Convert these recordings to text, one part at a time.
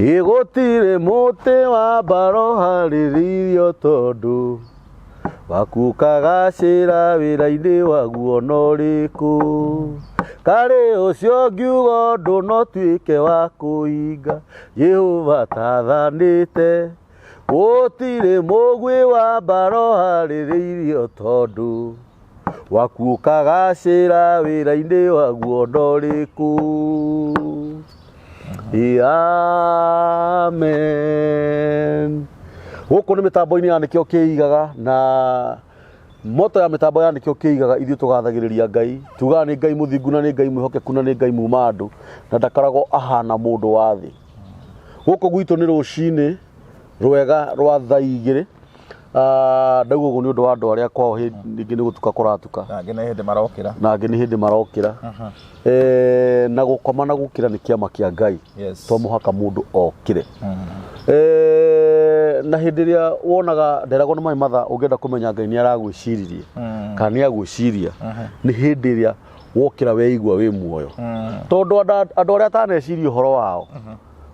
Ĩ gũtirĩ mũtĩ wa mbaro harĩrĩirio tondũ waku ũkagacĩra wĩra-inĩ waguo na ũrĩkũ. Karĩ ũcio ngiuga ũndũ no tuĩke wa kũhinga, Jehova tathanĩte. Gũtirĩ mũguĩ wa mbaro harĩrĩirio tondũ waku ũkagacĩra wĩra-inĩ waguo na ũrĩkũ. Amen. Gũkũ nĩ mĩtambo-inĩ ya nĩkĩo kĩigaga na moto ya mĩtambo ya nĩkĩo kĩigaga ithuĩ tũgathagĩrĩria Ngai tugaga nĩ Ngai mũthingu na nĩ Ngai mwĩhokeku na nĩ Ngai muma andũ na ndakoragwo ahana mũndũ wa thĩ. Gũkũ gwitũ nĩ rũcinĩ rwega rwa thaa 2. Ndauga ũguo nĩ ũndũ wa andũ arĩa kwao rĩngĩ nĩ gũtuka kũratuka. Na angĩ nĩ hĩndĩ marokĩra. Na angĩ nĩ hĩndĩ marokĩra. Na gũkoma na gũkĩra nĩ kĩama kĩa Ngai. Yes. To mũhaka mũndũ okĩre. Na hĩndĩ ĩrĩa wonaga nderagwo nĩ maĩ matha ũngĩenda kũmenya Ngai nĩ aragwĩciririe kana nĩ agwĩciria nĩ hĩndĩ ĩrĩa wokĩra weigua wĩ muoyo. Tondũ andũ arĩa ataneciria ũhoro wao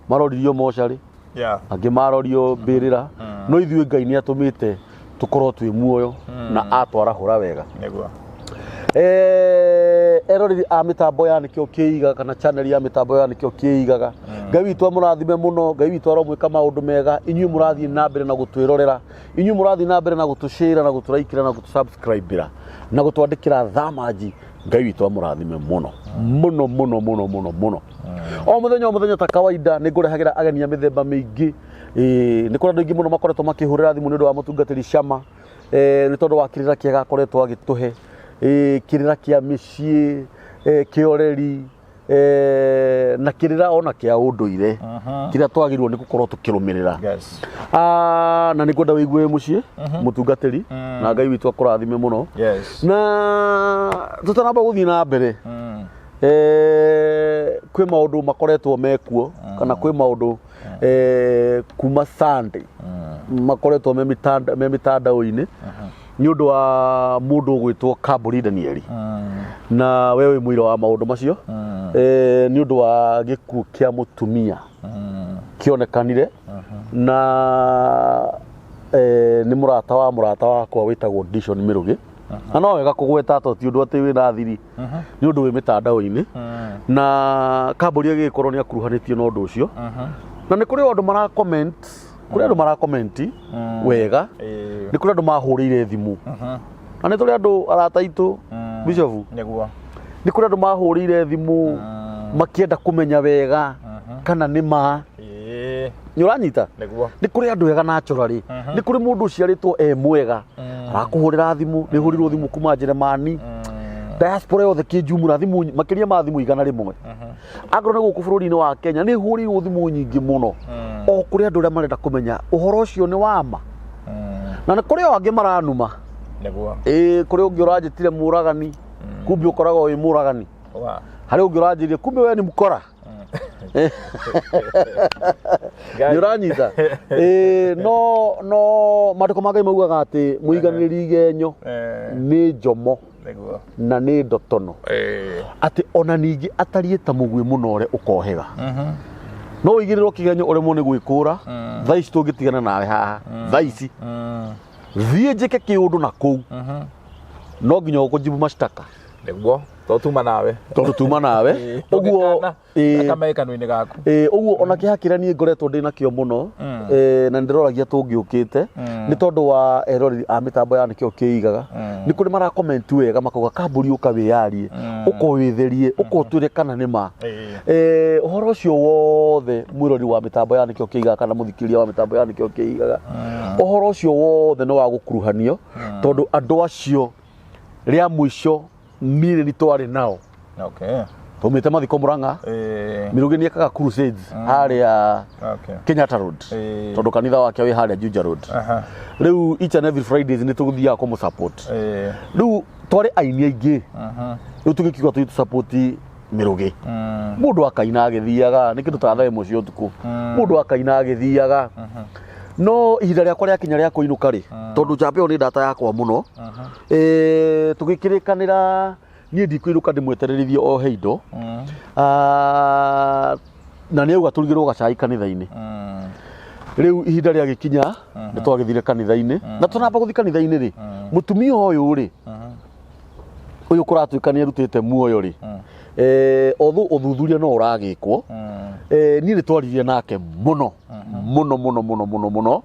maroririo mocarĩ. Yeah. Angĩ marorio mbĩrĩra no ithuĩ Ngai nĩ atũmĩte tũkorwo twĩ muoyo na atwarahũra wega. Nĩguo. Eroreri a mĩtambo ya nĩkĩo kĩigaga kana channel ya mĩtambo ya nĩkĩo kĩigaga, Ngai witũ amũrathime mũno. Ngai witũ aromwĩka maũndũ mega. Inyuĩ mũrathiĩ na mbere na gũtwĩrorera, inyuĩ mũrathiĩ na mbere na gũtũcĩra na gũtũraikĩra na gũtũsubscribĩra na gũtwandĩkĩra thamanji, Ngai witũ amũrathime mũno mũno mũno mũno mũno mũno. O mũthenya o mũthenya ta kawaida nĩ ngũrehagĩra ageni a mĩthemba mĩingĩ. Nĩ kũrĩ andũ aingĩ mũno makoretwo makĩhũrĩra thimũ nĩ ũndũ wa mũtungatĩri Shama, nĩ tondũ wa kĩrĩra kĩega akoretwo agĩtũhe, kĩrĩra kĩa mĩciĩ, kĩa ũreri, na kĩrĩra ona kĩa ũndũire kĩrĩa twagĩrĩirwo nĩ gũkorwo tũkĩrũmĩrĩra. Yes. Na nĩ ngwenda wĩigue wĩ mũciĩ mũtungatĩri na Ngai witũ akũrathime mũno. Yes. Na tũtanamba gũthiĩ na mbere, kwĩ maũndũ makoretwo mekuo kana kwĩ maũndũ kuma Sunday makoretwo me mĩtandao-inĩ nĩ ũndũ wa mũndũ ũgwĩtwo Kambũri Danieli, na we wĩ mũira wa maũndũ macio, nĩ ũndũ wa gĩkuũ kĩa mũtumia kĩonekanire na nĩ mũrata wa mũrata wakwa wĩtagwo Dishon Mĩrũgĩ, na no wega kũgweta to ti ũndũ atĩ wĩna thiri, nĩ ũndũ wĩ mĩtandao-inĩ, na Kambũri agĩgĩkorwo nĩ akuruhanĩtio na ũndũ ũcio, na nĩ kũrĩ andũ mara comment, kũrĩ andũ mara comment wega, nĩ kũrĩ andũ mahũrĩire thimũ, na nĩ tũrĩ andũ arata aitũ, Bishop. Nĩguo. Nĩ kũrĩ andũ mahũrĩire thimũ makĩenda kũmenya wega kana nĩ ma. Nĩ ũranyita? Nĩguo. Nĩ kũrĩ andũ ega naturally, nĩ kũrĩ mũndũ ũciarĩtwo e mwega arakũhũrĩra thimũ. Nĩ hũrirwo thimũ kuma Jeremani, diaspora yothe kĩnjumũra thimũ makĩria ma thimũ 100. Akorwo nĩ gũkũ bũrũri-inĩ wa Kenya nĩ hũrĩirwo thimũ nyingĩ mũno, o kũrĩ andũ arĩa marenda kũmenya ũhoro ũcio nĩ wa ma, na nĩ kũrĩ o angĩ maranuma. Nĩguo. Ĩĩ, kũrĩ ũngĩ ũranjĩtire mũragani, kumbe ũkoragwo wĩ mũragani. Wa. Harĩ ũngĩ ũranjĩrire kumbe we ni mkora. Nĩ ũranyita? Ĩĩ, no maandĩko ma Ngai maugaga atĩ mũiganĩri igenyo nĩ njomo Nĩguo. na nĩ ndotono, atĩ ona ningĩ atariĩ ta mũguĩ mũnore ũkohega. No ũigĩrĩrwo kĩgenyo ũremwo nĩ gwĩkũra. Thaa ici tũngĩtigana nawe haha thaa ici, thiĩ njĩke kĩũndũ na kũu, no nginya ũkũnjibu mashtaka. Nĩguo. To tuma nawe. Tondũ tuma nawe ũguo. Thakame kanua-inĩ gaku. Ĩĩ, ũguo ona kĩeha kĩrĩa niĩ ngoretwo ndĩ nakĩo mũno, na nĩndĩroragia tũngĩũkĩte nĩ tondũ wa eroreri a mĩtambo ya nĩkĩo kĩigaga, nĩ kũrĩ mara comment wega makauga Kambũri ũka wĩyarie, ũka wĩtherie, ũka ũtwĩre kana nĩ ma. Ũhoro ũcio wothe mwĩrori wa mĩtambo ya nĩkĩo kĩigaga kana mũthikĩrĩria wa mĩtambo ya nĩkĩo kĩigaga, ũhoro ũcio wothe nĩ wa gũkuruhanio tondũ andũ acio rĩa mũico niĩ nĩ twarĩ nao. Okay. Twaumĩte mathiko Murang'a. Mĩrũgĩ nĩ ekaga crusades harĩa Okay. Kenyatta Road, tondũ kanitha wake wĩ harĩa Juja Road. Rĩu each and every Fridays nĩ tũthiaga kũmũ support. Rĩu twarĩ aini aingĩ, rĩu tũgĩkiuga tũthiĩ tũ-support Mĩrũgĩ. Mũndũ akaina agĩthiaga nĩ kĩndũ ta thaa 1 cia ũtukũ, mũndũ akaina agĩthiaga, no ihinda rĩakwa rĩakinya rĩa kũinũka rĩ, tondũ njamba ĩyo nĩ ndata yakwa mũno, tũgĩkĩrĩkanĩra niĩ ndikũinũka ndĩmwetererithie ohe indo. Na nĩ auga tũrugĩrwo gacai kanitha-inĩ. Rĩu ihinda rĩagĩkinya nĩ twagĩthire kanitha-inĩ, na tũnamba gũthiĩ kanitha-inĩ rĩ, mũtumia ũyũ rĩ, ũyũ kũratuĩka nĩ arutĩte muoyo rĩ, although ũthuthuria no ũragĩkwo, niĩ nĩ twaririe nake mũno mũno mũno mũno mũno mũno,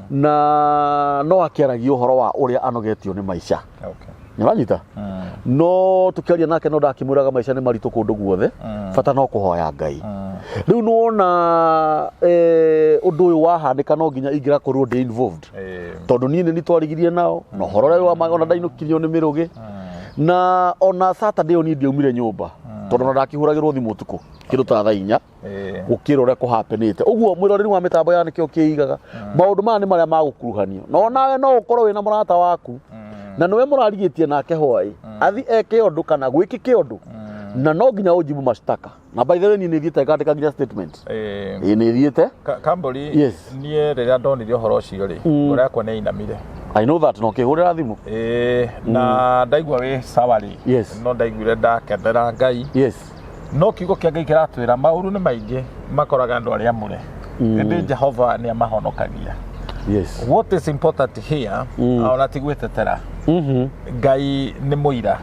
na no akĩaragia ũhoro wa ũrĩa anogetio nĩ maica. Nĩ ũranyita? No tũkĩaria nake no ndakĩmwĩraga maica nĩ maritũ kũndũ guothe, bata no kũhoya Ngai. Rĩu nĩwona ũndũ ũyũ wahanĩka no nginya ingĩrakorwo ndĩ involved, tondũ niĩ nĩ nitwarigirie nao na ũhoro ũrĩa wa ona ndainũkirio nĩ mĩrũgĩ, na ona Saturday ĩyo niĩ ndiaumire nyũmba, tondũ ona ndakĩhũragĩrwo thimũ ũtukũ kĩndũ ta thaa 4 gũkĩra ũrĩa kũhapenĩte ũguo. Mwĩroreri wa mĩtambo ya nĩkĩo kĩigaga maũndũ maya nĩ marĩa magũkuruhanio, na onawe no ũkorwo wĩna mũrata waku na nĩwe mũrarigĩtie nake hwaĩ athi eke ũndũ kana gwĩkĩke ũndũ, na no nginya ũnjibu mashtaka. Na by the way, niĩ nĩ thiĩte ngandĩka nginya statement. Ĩĩ, nĩ thiĩte. Kambũri. Yes. Niĩ rĩrĩa ndonire ũhoro ũcio rĩ, ngoro yakwa nĩ yainamire. I know that no kĩhũrĩra thimũ. Ĩĩ, na ndaigua wĩ sawa rĩ, no ndaiguire ndakenera Ngai. No kiugo kĩa Ngai kĩratwĩra maũru nĩ maingĩ makoraga andũ arĩa amũre, ĩndĩ Jehova nĩ amahonokagia. What is important here, ona ti gwĩtetera, Ngai nĩ mũira.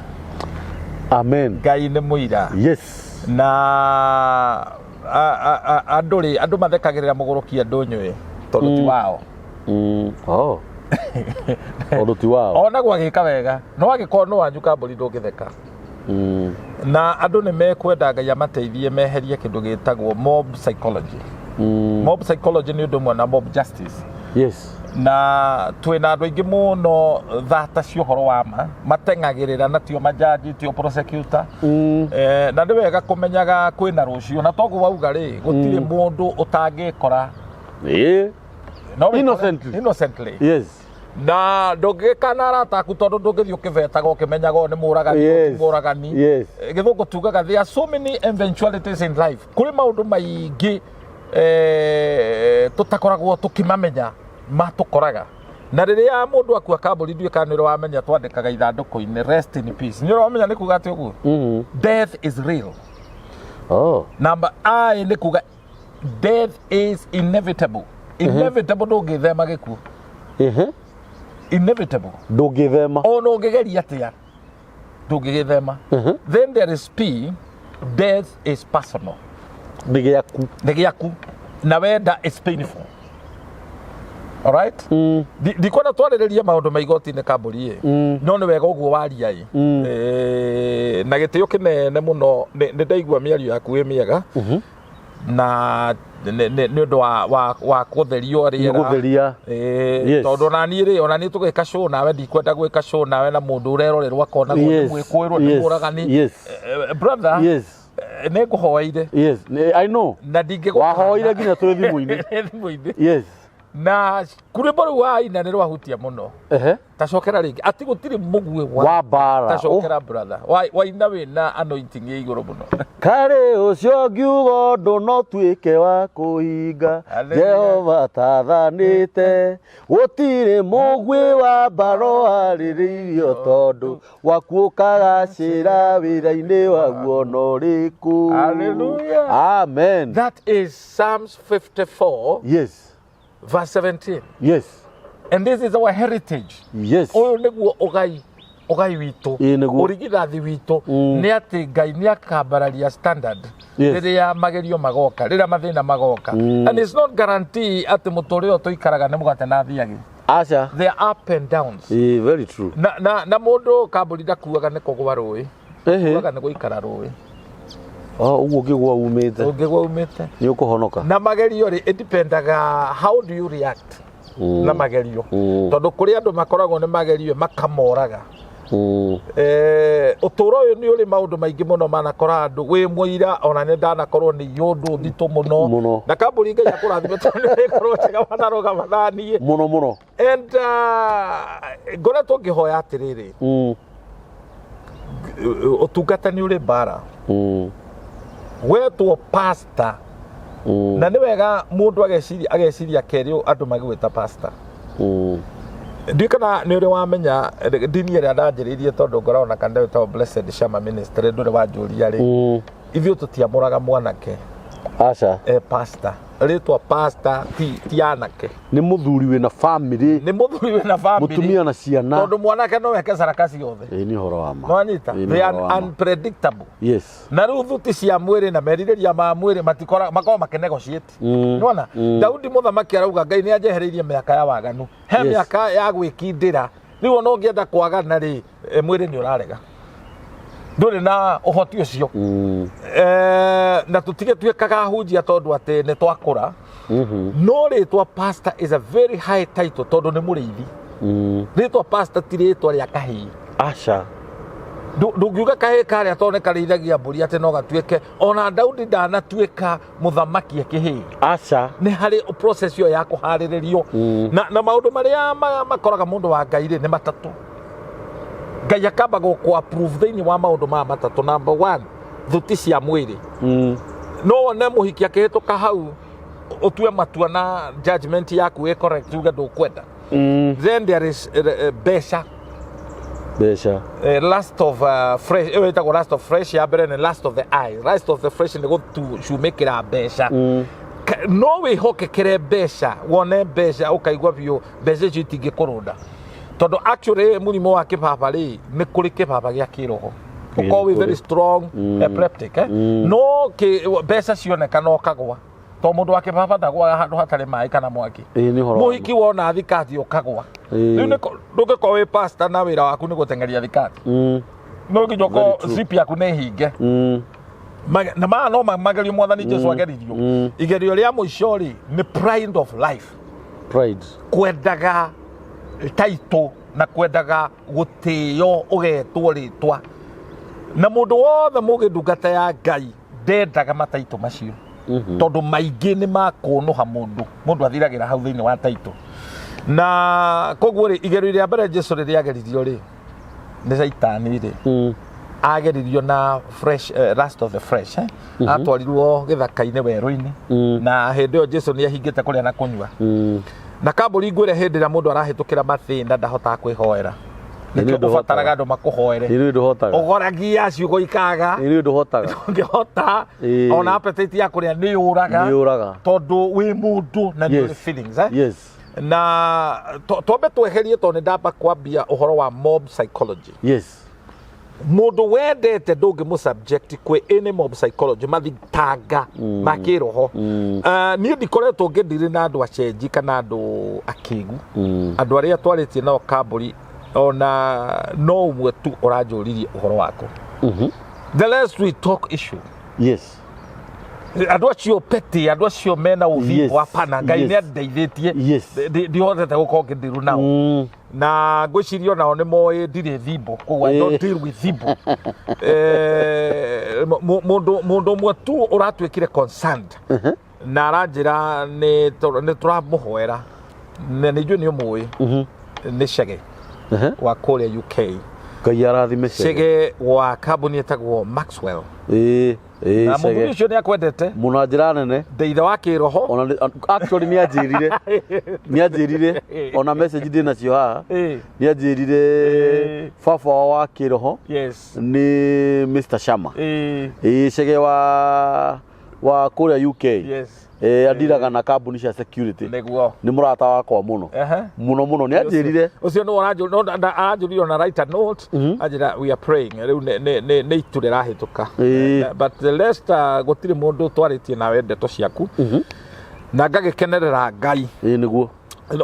Amen. Ngai nĩ mũira. Na andũ rĩ, andũ mathekagĩrĩra mũgũrũki andũ nyũĩ tondũ ti wao. Oh. Tondũ ti wao. Onagwo agĩka wega, no angĩkorwo nĩ wanyu, Kambũri, ndũngĩtheka. Na andũ nĩ mekwenda Ngai amateithie meherie kĩndũ gĩtagwo mob psychology. Mob psychology nĩ ũndũ ũmwe na mob justice. Na twĩna andũ aingĩ mũno thata cia ũhoro wa ma mateng'agĩrĩra, na tio majaji, tio prosecutor. Na nĩ wega kũmenyaga kwĩna rũciũ, na toguo wauga rĩ, gũtirĩ mũndũ ũtangĩkora. No wĩkore- Innocently. Innocently. Na ndũngĩgĩka na arata aku, tondũ ndũngĩthiĩ ũkĩbetaga ũkĩmenyaga ũyũ nĩ mũragani, ũyũ ti mũragani. Gĩthũngũ tugaga there are so many eventualities in life. Kũrĩ maũndũ maingĩ tũtakoragwo tũkĩmamenya matũkoraga, na rĩrĩa mũndũ akua, Kambũri, ndiũĩ kana nĩ ũrĩ wamenya twandĩkaga ithandũkũ-inĩ "Rest in peace". Nĩ ũrĩ wamenya nĩ kuga atĩ ũguo? Death is real. Number I nĩ kuga death is inevitable. Inevitable, ndũngĩthema gĩkuũ. Inevitable. Ndũngĩthema. Ona ũngĩgeria atĩa, ndũngĩgĩthema. Then there is P, death is personal. Nĩ gĩaku. Nĩ gĩaku, na wenda is painful. Alright. Ndikwenda twarĩrĩrie maũndũ ma igoti-inĩ, Kambũri ĩ. No nĩ wega ũguo waria ĩ. Na gĩtĩo kĩnene mũno, nĩ ndaigua mĩario yaku ĩ mĩega, na nĩ ũndũ wa kũtherio Nĩ rĩera. Gũtheria. Tondũ ona niĩ rĩ, ona niĩ tũgĩka show nawe, ndikwenda gwĩka show nawe na mũndũ ũrerorerwo akonagwo nĩ mwĩkũĩrwo, nĩ mũragani. Brother, nĩ ngũhoeire. Yes. I know. Na ndingĩgũkana. Wahoire nginya twĩ thimũ-inĩ. Thimũ-inĩ. Na rwĩmbo rũu waina nĩ rwahutia mũno. Tacokera rĩngĩ atĩ gũtirĩ mũguĩ Wa mbara. Tacokera, brother. Waina wĩna anointing ĩ igũrũ mũno. Karĩ ũcio ngiuga ũndũ no tuĩke wa kũhinga. Hallelujah. Jehova tathanĩte gũtirĩ mũguĩ wa mbara warĩrĩirio, tondũ waku ũkagacĩra wĩra-inĩ waguo na ũrĩkũ. Hallelujah. Amen. That is Psalms 54 verse 17. And this is our heritage. Ũyũ nĩguo ũgai witũ. Ĩĩ, nĩguo. Ũrigithathi witũ nĩ atĩ Ngai nĩ akambararia standard rĩrĩa magerio magoka, rĩrĩa mathĩna magoka. And it's not guarantee atĩ mũtũrĩre ũyũ tũikaraga nĩ mũgate na thiagĩ. Aca. There are up and downs. Ĩĩ, very true. Na mũndũ, Kambũri, ndakuaga nĩ kũgwa rũĩ, kuaga nĩ gũikara rũĩ. Oh, ũguo ũngĩgwa umĩte Ũngĩgwa umĩte nĩ ũkũhonoka. Na magerio rĩ, it dependaga how do you react na magerio, tondũ kũrĩ andũ makoragwo nĩ magerio makamoraga. Ũtũũro ũyũ nĩ ũrĩ maũndũ maingĩ mũno manakora andũ, wĩ mũira ona nĩ ndanakorwo nĩ ũndũ nditũ mũno. Mũno. Na Kambũri, Ngai akũrathime tondũ nĩ ũrĩkorwo njega wanarũgama na niĩ. Mũno mũno. And ngoretwo ngĩhoya atĩrĩrĩ, ũtungata nĩ ũrĩ mbara. Wetwo pastor, na nĩ wega mũndũ ageciria kerĩ andũ magĩgwĩta pastor. Ndiũĩ kana nĩ ũrĩ wamenya ndini ĩrĩa ndanjĩrĩirie, tondũ ngoragwo na kanitha wĩtagwo Blessed Shama Ministry, ndũrĩ wanjũria rĩ. Ithuĩ tũtiamũraga mwanake. Aca. Pastor, rĩtwa pastor ti anake. Nĩ mũthuri wĩna family. Nĩ mũthuri wĩna family. Mũtumia na ciana. Tondũ mwanake no eke caraka ciothe. Ĩĩ, nĩ ũhoro wa ma. Nĩwanyita? Ĩĩ, nĩ They ũhoro are wa ma. unpredictable. Yes. Na rĩu thuti cia mwĩrĩ na merirĩria ma mwĩrĩ matikora makoragwo makĩnegotiate. Nĩwona? Daudi mũthamaki arauga Ngai nĩ anjehereirie mĩaka ya waganu. He mĩaka ya gwĩkindĩra. Rĩu ona ũngĩenda kwagana rĩ, mwĩrĩ nĩ ũrarega. Ndũrĩ na ũhoti ũcio. Na tũtige tuĩkaga ahunjia tondũ atĩ nĩ twakũra. No rĩtwa pastor is a very high title tondũ nĩ mũrĩithi. Rĩtwa pastor ti rĩtwa rĩa kahĩĩ. Aca. Ndũngiuga kahĩĩ karĩa tondũ nĩ karĩithagia mbũri atĩ no gatuĩke. Ona Daudi ndanatuĩka mũthamaki akĩhĩĩ. Aca. Nĩ harĩ process ĩyo ya kũharĩrĩrio. Na maũndũ marĩa makoraga mũndũ wa Ngai rĩ nĩ matatũ. Ngai akamba gũkũ approve thĩinĩ wa maũndũ maya matatũ. Number 1, thuti cia mwĩrĩ. No wone mũhiki akĩhĩtũka hau ũtue matua na judgment yaku ĩ correct uge ndũkwenda. Then there is mbeca. Mbeca. Lust of fresh, ĩyo ĩtagwo lust of fresh, ya mbere nĩ lust of the eye. Lust of the fresh nĩ gũcumĩkĩra mbeca. No wĩhokekere mbeca, wone mbeca ũkaigua biũ mbeca icio itingĩkũrũnda. Tondũ actually mũrimũ wa kĩbaba rĩ, nĩ kũrĩ kĩbaba gĩa kĩroho. Ũkorwo wĩ very strong epileptic, eh? No mbeca cioneka no ũkagwa. Tondũ mũndũ wa kĩbaba ndagwaga handũ hatarĩ maĩ kana mwaki. Ĩĩ, nĩ ũhoro wa ma. Mũhiki wona thikati ũkagwa. Rĩu ndũngĩkorwo wĩ pastor na wĩra waku nĩ gũteng'eria thikati. No nginya Very ũkorwo true. zip yaku nĩ hinge. Na maya no magerio mwathani Jesu ageririo. Igerio rĩa mũico rĩ, nĩ pride of life. Pride. Kwendaga title na kwendaga gũtĩo ũgetwo rĩtwa. Na mũndũ wothe mũgĩ ndungata ya Ngai ndendaga mataito macio. Tondũ maingĩ nĩ makũnũha mũndũ. Mũndũ athiragĩra hau thĩinĩ wa taito. Na koguo rĩ, igerio rĩa mbere Jesu rĩrĩa ageririo rĩ, nĩ Caitani rĩ. Ageririo na fresh, lust of the fresh, eh? Atwarirwo gĩthaka-inĩ werũ-inĩ. Na hĩndĩ ĩyo Jesu nĩ ahingĩte kũrĩa na kũnyua. Na kambũri ngwĩre hĩndĩ ĩrĩa mũndũ arahĩtũkĩra mathĩna ndahotaga kwĩhoera. Nĩ Nĩkĩo ũndũ ũbataraga ũhotaga. andũ makũhoere. Nĩ ũndũ ũhotaga. Ũgoragia ciugo ikaga. Nĩ ũndũ ũhotaga. Ndũngĩhota. Ona appetite ya kũrĩa nĩ yũraga. Nĩ yũraga. Tondũ wĩ mũndũ na nĩ ũrĩ feelings, eh? Na twambe tweherie tondũ nĩ ndamba kwambia ũhoro wa mob psychology. Mũndũ wendete ndũngĩmũ subject kwĩ any mob psychology, mathitanga ma kĩroho. Niĩ ndikoretwo ngĩndiri na andũ acenji kana andũ akĩgu. Andũ arĩa twarĩtie nao kambũri ona no ũmwe tu ũranjũririe ũhoro waku. The less we talk issue. Andũ acio petty, andũ acio mena ũthingu hapana, Ngai nĩ andeithĩtie. Ndihotete gũkorwo ngĩndiru nao. Na ngwĩciria onao nĩ moĩ ndirĩ thimbo, koguo I don't deal with thimbo. Mũndũ ũmwe tu ũratuĩkire concerned. Na aranjĩra nĩ tũramũhoera. Na nĩ njũĩ nĩ ũmũĩ. Nĩ Chege. Wa kũrĩa UK. Ngai arathime Chege. Chege wa kambuni ĩtagwo Maxwell. Na Chege. mũthuri ũcio nĩ akwendete. Mũno njĩra nene. Ndeithe wa kĩroho. Ona actually nĩ anjĩrire. Nĩ anjĩrire. Ona message ndĩ nacio haha. Nĩ anjĩrire baba wao wa kĩroho. Nĩ Mr. Sharma. Chege wa kũrĩa UK. Andiraga na kambuni cia security. Nĩguo. Nĩ mũrata wakwa mũno. Mũno mũno nĩ anjĩrire. Ũcio nĩ aranjũrire ona write a note. Anjĩra we are praying. Rĩu nĩ itu rĩrahĩtũka. But the rest, gũtirĩ mũndũ twarĩtie nawe ndeto ciaku. Na ngagĩkenerera Ngai. Nĩguo.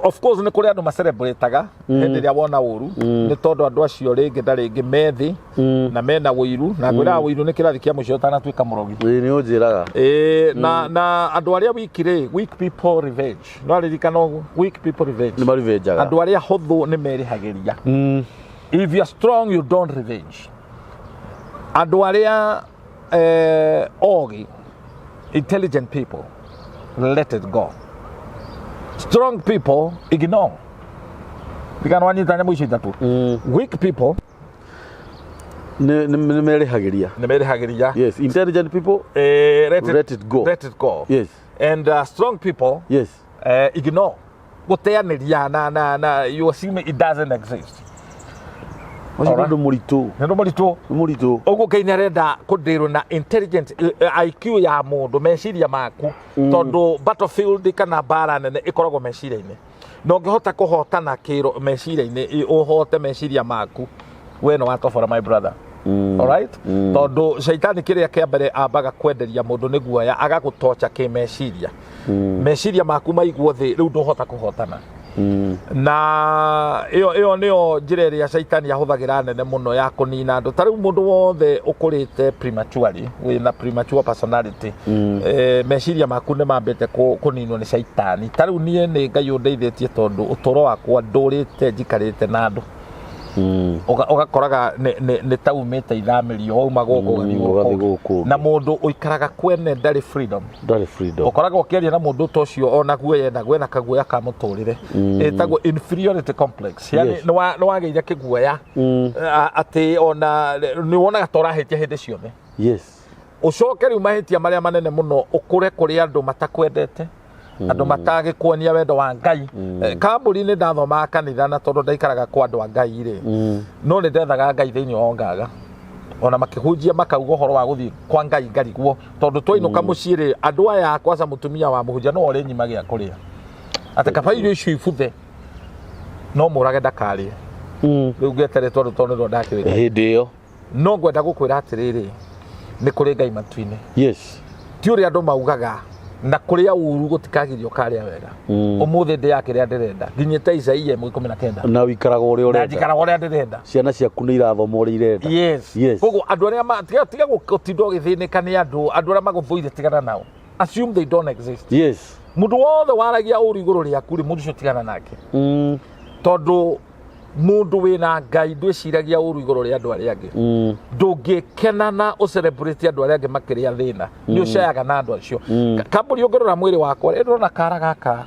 Of course nĩ kũrĩ andũ macelebrataga hĩndĩ ĩrĩa wona ũru, nĩ tondũ andũ acio rĩngĩ na rĩngĩ me thĩ na mena ũiru, na ngwĩraga ũiru nĩ kĩrathi kĩa mũico ũtanatuĩka mũrogi. Nĩ ũnjĩraga. Na andũ arĩa weak rĩ, weak people revenge. No aririkana ũguo, weak people revenge. Nĩ marivenjaga. Andũ arĩa hũthũ nĩ merĩhagĩria. If you are strong, you don't revenge. Andũ arĩa ogĩ, intelligent people, let it go. Strong people ignore. Ndigana wanyita nyamũ icio ithatũ. Weak people Nĩ merĩhagĩria. Nĩ merĩhagĩria. Yes, intelligent people let it go. Let it go. Yes. And strong people ignore. Gũteanĩria na you assume it doesn't exist. Ũcio nĩ ũndũ mũritũ. Nĩ ũndũ mũritũ. Nĩ mũritũ. Ũguo Ngai nĩ arenda kũndĩrwo na intelligent IQ ya mũndũ, meciria maku, tondũ battlefield kana mbara nene ĩkoragwo meciria-inĩ, na ũngĩhota kũhotana kĩro meciria-inĩ, ũhote meciria maku, we nĩ watobora, my brother. Alright? Tondũ caitani kĩrĩa kĩa mbere ambaga kwenderia mũndũ nĩ guoya, agagũtocha kĩmeciria. Meciria maku maigwo thĩ, rĩu ndũhota kũhotana. Na ĩyo nĩyo njĩra ĩrĩa caitani ahũthagĩra nene mũno ya kũnina andũ. Ta rĩu mũndũ wothe ũkũrĩte prematurely, wĩna premature personality, meciria maku nĩ mambĩte kũninwo nĩ caitani. Ta rĩu niĩ nĩ Ngai ũndeithĩtie, tondũ ũtũũro wakwa ndũrĩte njikarĩte na andũ. Ũgakoraga nĩ ta umĩte ithamĩrio, wauma gũkũ ũgathiĩ ũgathiĩ gũkũ. Gũkũ. Na mũndũ ũikaraga kwene ndarĩ freedom. Ndarĩ freedom. Ũkoraga ũkĩaria na mũndũ ta ũcio, ona guoya enaguo, ena kaguoya ka mũtũrĩre, ĩtagwo inferiority complex, yani nĩ wagĩire kĩguoya, atĩ ona nĩ wonaga ta ũrahĩtia hĩndĩ ciothe. Ũcoke rĩu mahĩtia marĩa manene mũno, ũkũre kũrĩ andũ matakwendete, andũ matagĩkuonia wendo wa Ngai. Kambũri nĩ ndathomaga kanitha, na tondũ ndaikaraga kwa andũ a Ngai rĩ, no nĩ ndethaga Ngai thĩinĩ wa ngaga, ona makĩhunjia makauga ũhoro wa gũthiĩ kwa Ngai ngarigwo, tondũ twainũka mũciĩ rĩ, andũ aya kwaca mũtumia wa mũhunjia no ũrĩ nyima gĩa kũrĩa, atĩ kaba irio icio ibuthe no mũrage ndakarĩe. Rĩu ngeteretwo andũ tondũ nĩrwo ndakĩrĩ Hĩndĩ ĩyo. No ngwenda gũkwĩra atĩrĩrĩ, nĩ kũrĩ Ngai matu-inĩ. Ti ũrĩa andũ maugaga, na kũrĩa uru gũtikagirio karĩa wega. Ũmũthĩ ndĩ kĩrĩa ndĩrenda, nginyĩte Isaia 1:19. Na wĩikaraga ũrĩa Na ũrenda. Njikaraga ũrĩa ndĩrenda. Ciana ciaku nĩ irathoma ũrĩa irenda. Koguo andũ arĩa tiga gũtinda ũgĩthĩnĩka nĩ andũ arĩa magũthũire, tigana nao, assume they don't exist. Mũndũ wothe waragia ũru igũrũ rĩaku rĩ, mũndũ ũcio tigana nake, tondũ mũndũ wĩna Ngai ndwĩciragia ũru igũrũ rĩa andũ arĩa angĩ. Ndũngĩkena na ũcelebrate andũ arĩa angĩ makĩrĩa thĩna, nĩ ũcayaga na andũ acio. Kambũri, ũngĩrora mwĩrĩ wakwa, ĩ ndĩrona kara gaka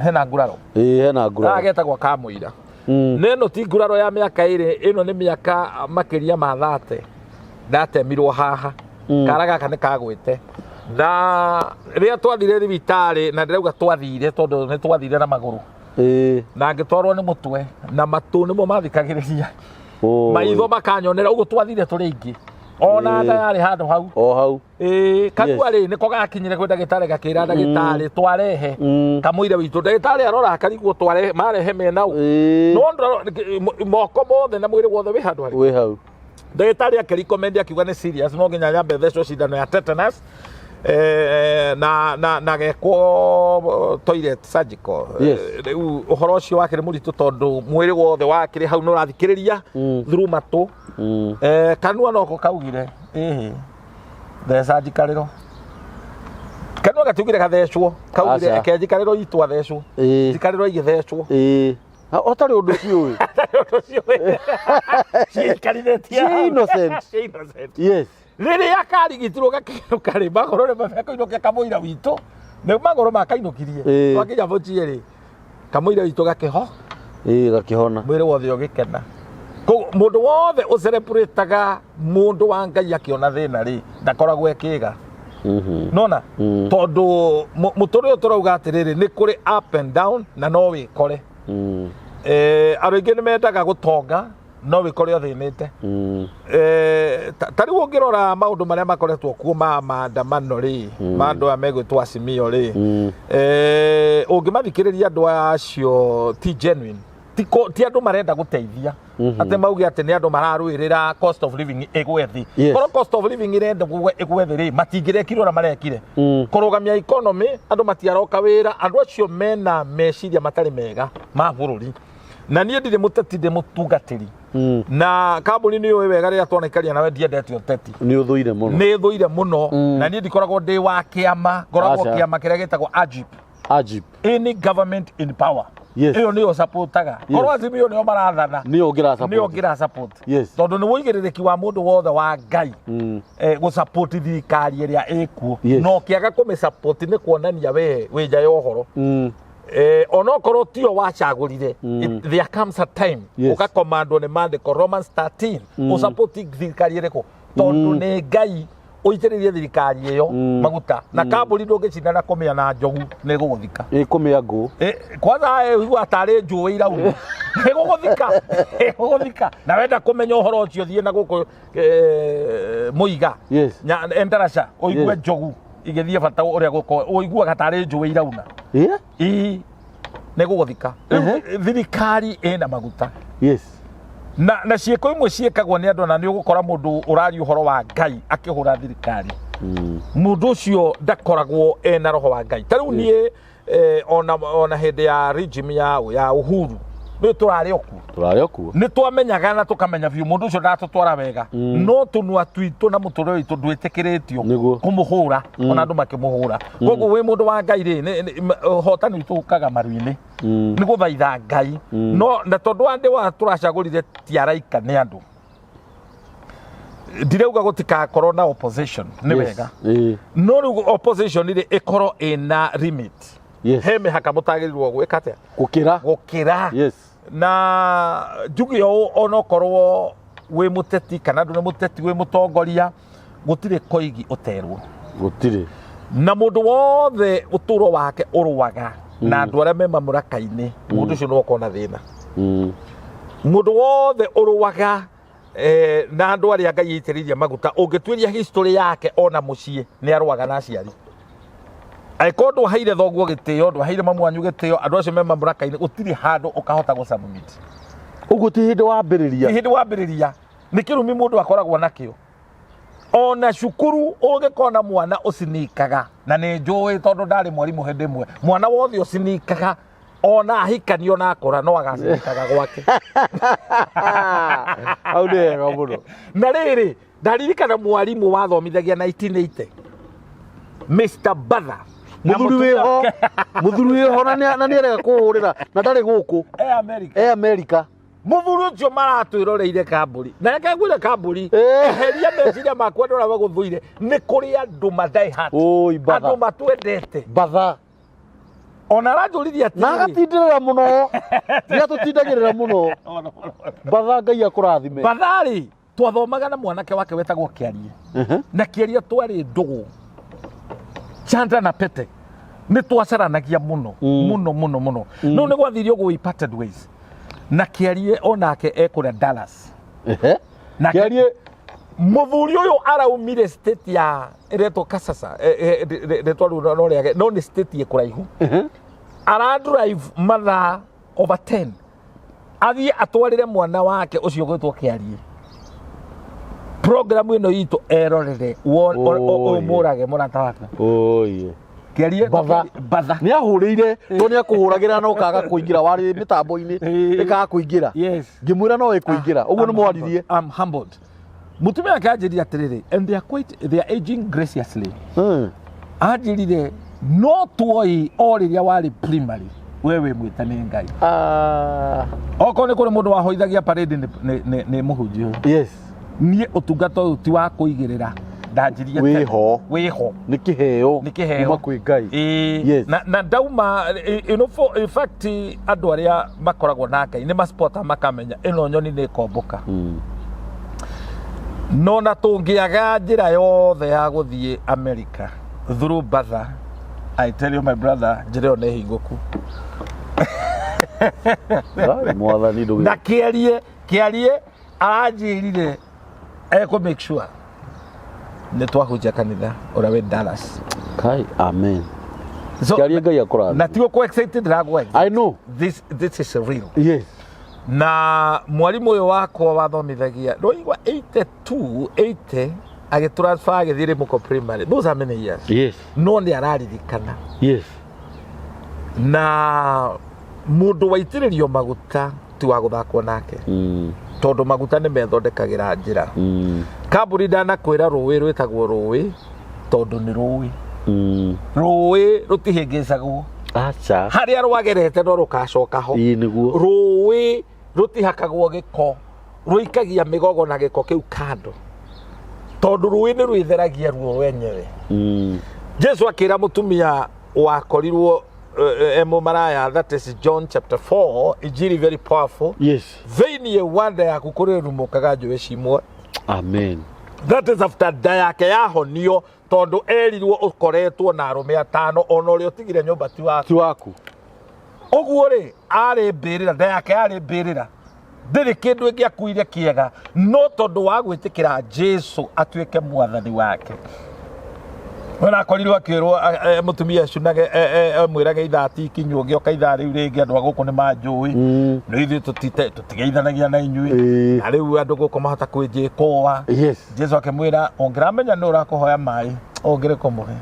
hena nguraro. Ĩĩ, hena gaka nguraro. Getagwo kamũira. Na ĩno ti nguraro ya mĩaka 2, ĩno nĩ mĩaka makĩria ma 30 ndatemirwo haha. Kara gaka nĩ kagwĩte, na rĩrĩa twathire thibitarĩ, na ndĩrauga twathire tondũ nĩ twathire na magũrũ, na ngĩtwarwo nĩ mũtwe na matũ nĩmo mathikagĩrĩria, Oi. maitho makanyonera ũguo, twathire tũrĩ aingĩ, ona nda yarĩ handũ hau. O hau. Ĩĩ, kanua rĩ, nĩko gakinyire kwĩ ndagĩtarĩ, gakĩra ndagĩtarĩ twarehe kamũira witũ. Ndagĩtarĩ arora akarigwo twarehe marehe menau. No moko mothe na mwĩrĩ wothe wĩ handũ harĩ Wĩ hau. Ndagĩtarĩ akĩrecommend, akiuga nĩ serious, no nginya nyambe thecwo cindano ya tetanus, na gekwo toilet surgical. Rĩu ũhoro ũcio wakĩrĩ mũritũ, tondũ mwĩrĩ wothe wakĩrĩ hau nĩ ũrathikĩrĩria through matũ. Kanua noko kaugire ĩhĩ, theca njikarĩro. Kanua gatiugire gathecwo, kaugire Aca. eke njikarĩro itũ athecwo. Njikarĩro igĩthecwo. Ĩĩ, ũtarĩ ũndũ ũcio ũĩ. Ũndũ ũcio ciikarithĩtie Ciĩ hau. innocent. Ciĩ innocent. Rĩrĩa karigitirwo gakĩinũka rĩ, magũrũ nĩ mekũinũkia kamũira witũ, nĩ magũrũ makainũkirie. Twakinya mũciĩ rĩ, kamũira witũ gakĩho. Ĩĩ, gakĩhona. Mwĩrĩ wothe ũgĩkena. Koguo mũndũ wothe ũcelebrataga mũndũ wa Ngai akĩona thĩna rĩ, ndakoragwo ekĩga. Nona tondũ mũtũrĩre ũyũ tũrauga atĩrĩrĩ, nĩ kũrĩ up and down, na no wĩkore. Andũ aingĩ nĩ mendaga gũtonga, no wĩkore ũthĩnĩte. Ta rĩu ũngĩrora maũndũ marĩa makoretwo kuo ma maandamano rĩ, ma andũ aya megwĩtwo Azimio rĩ, ũngĩmathikĩrĩria andũ acio ti genuine, ti andũ marenda gũteithia, atĩ mauge atĩ nĩ andũ mararũĩrĩra cost of living ĩgwe thĩ. Korwo cost of living ĩrenda ĩgwe thĩ rĩ, matingĩrekire ũrĩa marekire kũrũgamia economy, andũ matiaroka wĩra. Andũ acio mena meciria matarĩ mega ma bũrũri, na niĩ ndirĩ mũteti, ndĩ mũtungatĩri. Na kambuni nĩ ũĩ wega rĩrĩa twanaikaria nawe, ndiendete ũteti. Nĩ ũthũire mũno. Nĩ thũire mũno. Na niĩ ndikoragwo ndĩ wa kĩama, ngoragwo Aca. kĩama kĩrĩa gĩtagwo AGIP. Ajib. Any government in power. Ĩyo nĩyo supportaga. Korwo Azimio nĩo marathana, Nĩyo ũngĩra support. Nĩyo ngĩra support. Tondũ nĩ wũigĩrĩrĩki wa mũndũ wothe wa Ngai gũ support thirikari ĩrĩa ĩkuo. Na ũkĩaga kũmĩ support nĩ kuonania we wĩ nja ya ũhoro. Onokorwo tio wacagũrire, there comes a time ũgakomandwo nĩ mandĩko, Romans 13, ũsupport thirikari ĩrĩkũ, tondũ nĩ Ngai Ũitĩrĩrie thirikari ĩyo maguta na kambũri, ndũngĩcinda na kũmĩa na njogu, nĩ gũgũthika. Ĩkũmĩa ngũ. Kwanza ũigua tarĩ njũĩ irauma, ĩgũgũthika, ĩgũgũthika. Na wenda kũmenya ũhoro ũcio, thiĩ na gũkũ Mũiga, Endarasha, ũigue njogu igĩthiĩ bata ũrĩa gũko ũiguaga tarĩ njũĩ irauna. Ii, nĩ gũgũthika. Rĩu thirikari ĩna maguta na ciĩko imwe ciĩkagwo nĩ andũ, na nĩ ũgũkora mũndũ ũraria ũhoro wa Ngai akĩhũra thirikari, mũndũ ũcio ndakoragwo ena roho wa Ngai. Ta rĩu niĩ ona hĩndĩ ya regime ya Uhuru nĩ tũrarĩ o kuo. Tũrarĩ o kuo. Nĩ twamenyaga na tũkamenya biũ mũndũ ũcio ndatũtwara wega, no tũnua twitũ na mũtũrĩre witũ ndwĩtĩkĩrĩtio kũmũhũra, ona andũ makĩmũhũra. Koguo wĩ mũndũ wa Ngai rĩ, ũhotani witũ ũkaga maru-inĩ nĩ gũthaitha Ngai. No na tondũ wa ndĩ wa tũracagũrire ti araika, nĩ andũ. Ndirauga gũtikakorwo na opposition, nĩ wega, no rĩu opposition rĩ, ĩkorwo ĩna limit. He mĩhaka mũtagĩrĩirwo gwĩka atĩa? Gũkĩra. Gũkĩra. Na njuge ũũ, onokorwo wĩ mũteti kana ndũrĩ mũteti, wĩ mũtongoria, gũtirĩ koigi ũterwo. Gũtirĩ. Na mũndũ wothe ũtũro wake ũrũaga na andũ arĩa me mamũraka-inĩ, mũndũ ũcio no akorwo na thĩna. Mũndũ wothe ũrũaga na andũ arĩa Ngai aitĩrĩirie maguta, ũngĩtuĩria history yake, ona mũciĩ nĩ arũaga na aciari. Angĩkorwo ndwaheire thoguo gĩtĩo, ndwaheire mamu wanyu gĩtĩo, andũ acio me mamũraka-inĩ, gũtirĩ handũ ũkahota gũ submit. Ũguo ti hĩndĩ wambĩrĩria. Ti hĩndĩ wambĩrĩria, nĩ kĩrumi mũndũ akoragwo nakĩo. Ona cukuru ũngĩkona mwana ũcinikaga, na nĩ njũĩ tondũ ndarĩ mwarimũ hĩndĩ ĩmwe, mwana wothe ũcinikaga, ona ahikanio na akũra, no agacinikaga gwake. Hau nĩ hega mũno. Na rĩrĩ, ndaririkana mwarimũ wathomithagia 1980, Mr. Batha. Na Mũthuri mũtumia wĩho. Mũthuri wĩho na nĩ arega kũhũrĩra na ndarĩ gũkũ. E America. E America. Mũthuri ũcio maratwĩroreire kambũri, na reke ngwĩre, kambũri, eheria meciria makwa, andũ arĩa magũthũire. Nĩ kũrĩ andũ ma die hard, Oi, Batha. andũ matwendete. Batha. Ona aranjũririe Na atĩrĩrĩ, agatindĩrĩra mũno, nĩ atũtindagĩrĩra mũno. Batha, Ngai akũrathime. Batharĩ twathomaga na mwanake wake wetagwo Kĩarie. Na Kĩarie twarĩ ndũgũ chanda na pete, nĩ twacaranagia mũno, mũno mũno mũno. No nĩ gwathire ũguo, we parted ways na Kĩarie, onake ekũrĩa Dallas. Kĩarie. Mũthuri ũyũ araumire state ya ĩretwo Kasasa, rĩtwa rĩu no rĩage, no nĩ state ĩ kũraihu. Ara drive mathaa over 10 athiĩ atwarĩre mwana wake ũcio gwĩtwo Kĩarie programu ĩno itũ erorere. Oi. Ũmũrage mũrata waku. Oye. Kĩarie. Batha. Batha. Nĩ ahũrĩire to nĩ akũhũragĩra na ũkaga kũingĩra, warĩ mĩtambo-inĩ, ĩkaga kũingĩra. Ngĩmwĩra no ĩkũingĩra, ũguo nĩ I'm mwaririe. humbled. I'm humbled. Mũtumia wake anjĩrire atĩrĩrĩ, and they are aging graciously. Anjĩrire no tuoi o rĩrĩa warĩ primary, we wĩ mwĩte nĩ Ngai. Okorwo nĩ kũrĩ mũndũ wahoithagia parade, nĩ mũhunjia ũyũ. Niĩ ũtungata ũyũ ti wa kũigĩrĩra, ndanjirie tene. Wĩho. Wĩho. Nĩ kĩheo. Nĩ kĩheo. Kuma kwĩ Ngai. Ĩĩ. Na ndauma, for, in fact, andũ arĩa makoragwo na Ngai nĩ maspota makamenya ĩno nyoni nĩ ĩkombũka. No na tũngĩaga njĩra yothe ya gũthiĩ America through Batha, I tell you, my brother, njĩra ĩyo nĩ hingũku. Ai, mwathani ndũgĩ. Na Kĩarie aranjĩrire ekũ make sure nĩ twahunjia kanitha ũrĩa wĩ Dallas. Kai, amen. So, Kĩarie, Ngai akũrathime. Na tiguo kũ excited ndĩragũ. I know. This is real. Na mwarimũ ũyũ wakwa wathomithagia, ndoigua 82, 80 agĩtransfer agĩthiĩ Rĩmũko Primary. Those are many years. No nĩ araririkana. Na mũndũ waitĩrĩrio maguta ti wa gũthakwo nake, tondũ maguta nĩ methondekagĩra njĩra. Kambuni, ndanakwĩra rũĩ rwĩtagwo rũĩ tondũ nĩ rũĩ. Rũĩ rũtihĩngĩcagwo. Aca. Harĩa rwagerete no rũkacoka ho. Ĩĩ, nĩguo. Rũĩ rũtihakagwo gĩko, rũikagia mĩgogo na gĩko kĩu kando, tondũ rũĩ nĩ rwĩtheragia ruo rwenyewe. Jesu akĩra mũtumia wakorirwo e mũmaraya, that is John chapter 4, injiri very powerful, thĩinĩ wa nda yaku kũrĩ rumũkaga njũĩ cimwe. Amen. That is after nda yake yahonio, tondũ erirwo ũkoretwo na arũme atano, ona ũrĩa ũtigire nyũmba ti waku. Ti waku. Ũguo rĩ, arĩ mbĩrĩra, nda yake yarĩ mbĩrĩra, ndĩrĩ kĩndũ ĩngĩakuire kĩega, no tondũ wa gwĩtĩkĩra Jesu atuĩke mwathani wake, we nakorirwo akĩrwo mũtumia acunage, amwĩrage ithaa ti ikinyu, ũgĩoka ithaa rĩu rĩngĩ, andũ a gũkũ nĩ manjũĩ. Nĩ ithuĩ tũtigeithanagia na inyuĩ. Na rĩu andũ gũkũ mahota kwĩnjĩkũa. Jesu akĩmwĩra, ũngĩramenya nĩ ũrakũhoya maĩ, ũngĩrĩ kũmũhe.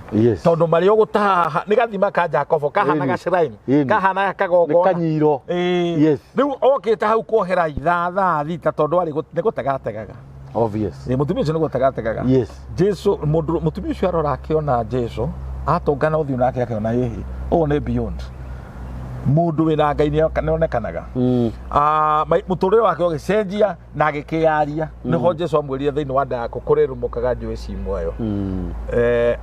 Tondũ marĩa ũgũtaha nĩ gathima ka Jakobo kahanaga shrine, kahanaga Nĩ kagongona. Kanyiro. Rĩu okĩte hau kuohera ithaa thaa 6, tondũ arĩ nĩ gũtegategaga. Obvious. Ĩ, mũtumia ũcio nĩ gũtegategaga. Jesu, mũndũ mũtumia ũcio arora akĩona Jesu atũngana ũthiũ nake, akĩona ĩhĩ, ũũ nĩ beyond mũndũ wĩna Ngai nĩonekanaga. Ah, mũtũrĩre wake ũgĩcenjia na agĩkĩyaria, nĩho Jesu amwĩrire, thĩinĩ wa nda yaku kũrĩrũmũkaga njũĩ ci muoyo.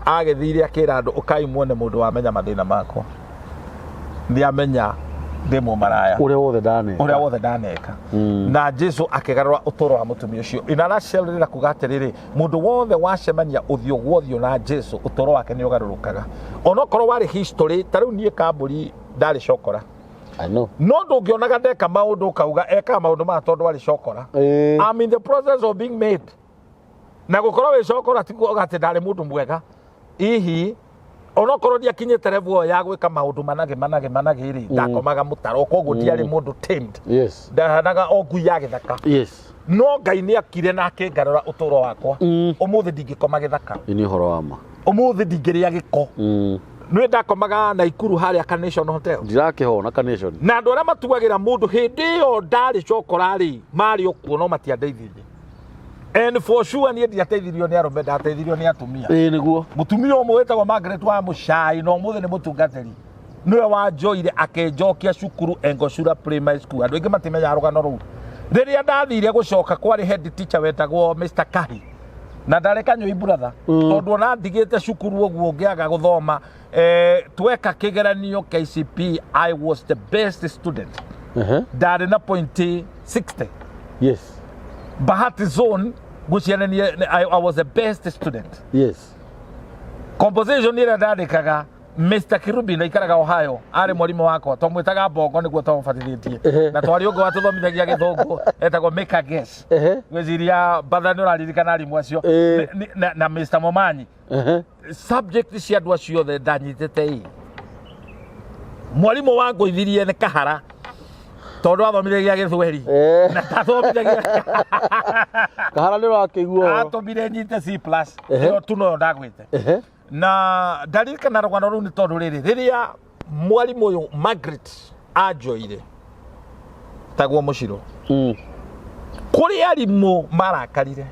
Agĩthire akĩra andũ, ũkai muone mũndũ wamenya mathĩna makwa, nĩ amenya ndĩ mũmaraya. Ũrĩa wothe ndaneka. Ũrĩa wothe ndaneka. Na Jesu akĩgarũra ũtũũro wa mũtumia ũcio. In a nutshell, rĩrĩa kuga atĩrĩrĩ, mũndũ wothe wacemania ũthiũ gwa ũthiũ na Jesu, ũtũũro wake nĩ ũgarũrũkaga, onokorwo warĩ history. Ta rĩu niĩ kambũri ndarĩ cokora. I know. No ndũngĩonaga ndeka maũndũ ũkauga ekaga maũndũ maya tondũ arĩ cokora. I'm in the process of being made. Na gũkorwo wĩ cokora ti kuga atĩ ndarĩ mũndũ mwega hihi, onokorwo ndiakinyĩte level ĩyo ya gwĩka maũndũ manage manage manage rĩ, ndakomaga mũtaro, koguo ndiarĩ mũndũ tamed. Ndahanaga o ngui ya gĩthaka. No Ngai nĩ akire na akĩngarũra ũtũũro wakwa. Ũmũthĩ ndingĩkoma gĩthaka. Ĩ, nĩ ũhoro wa ma. Ũmũthĩ ndingĩrĩa gĩko. Nĩ ndakomaga Naikuru harĩa Carnation Hotel. Ndirakĩhona Carnation. Na andũ arĩa matuagĩra mũndũ hĩndĩ ĩyo ndarĩ cokora rĩ, marĩ o kuo, no matiandeithirie. And for sure niĩ ndiateithirio nĩ arũme, ndateithirio nĩ atumia. Ĩ, nĩguo. Mũtumia ũmwe wĩtagwo Margaret wa Mũcai, na ũmũthĩ nĩ mũtungatĩri, nĩwe wanjoire akĩnjokia cukuru, Engoshura Primary School. Andũ aingĩ matimenyaga rũgano rũu. Rĩrĩa ndathire gũcoka, kwarĩ head teacher wetagwo Mr Kahi, na ndarĩ kanyũi brother, tondũ ona ndigĩte cukuru ũguo ngĩaga gũthoma, tweka kĩgeranio KCP, I was the best student. Ndarĩ na point 60. Bahati zone ngwĩciria I was the best student. Composition ĩrĩa ndandĩkaga, Mr. Kirubi ndaikaraga Ohio, arĩ mwarimũ wakwa, twamwĩtaga Bongo nĩguo twamũbatithĩtie. Na twarĩ ũngĩ watũthomithagia gĩthũngũ etagwo Make a Guess. Ngwĩciria batha nĩ ũraririkana arimũ acio. Na Mr. Momanyi. Subject cia andũ acio othe ndanyitĩte ĩ. Mwarimũ wangũithirie nĩ Kahara, tondũ athomithagia gĩthweri. Na ndathomithagia. Kahara nĩ ũrakĩigua. Atũmire nyite C+. Ĩyo tu noyo ndagwĩte. Na ndaririkana rũgano rũu nĩ tondũ rĩrĩ, rĩrĩa mwarimũ ũyũ Margaret anjoire tagwo mũciro, kũrĩ arimũ marakarire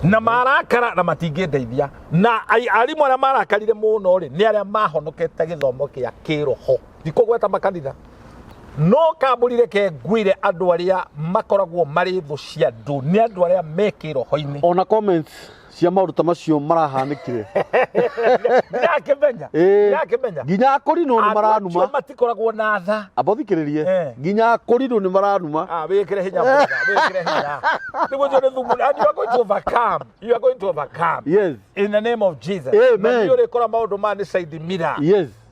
na marakara na matingĩndeithia, na arimũ arĩa marakarire mũno rĩ, nĩ arĩa mahonokete gĩthomo kĩa kĩroho, ndikũgweta makanitha, no kambũri reke ngwĩre, andũ arĩa makoragwo marĩ thũ cia andũ nĩ andũ arĩa me kĩroho-inĩ. Ona comments cia maũndũ ta macio marahanĩkire. Ndirakĩmenya. Ndirakĩmenya. Nginya akũrinũ nĩ Andũ acio maranuma. Matikoragwo na tha. Amba ũthikĩrĩrie. Nginya akũrinũ nĩ maranuma. Ah, wĩkĩre hinya brother, wĩkĩre hinya. Nĩguo ũcio nĩ thumu, and you are going to overcome. You are going to overcome. In the name of Jesus. Amen. Na nĩ ũrĩkora maũndũ maya nĩ side mirror.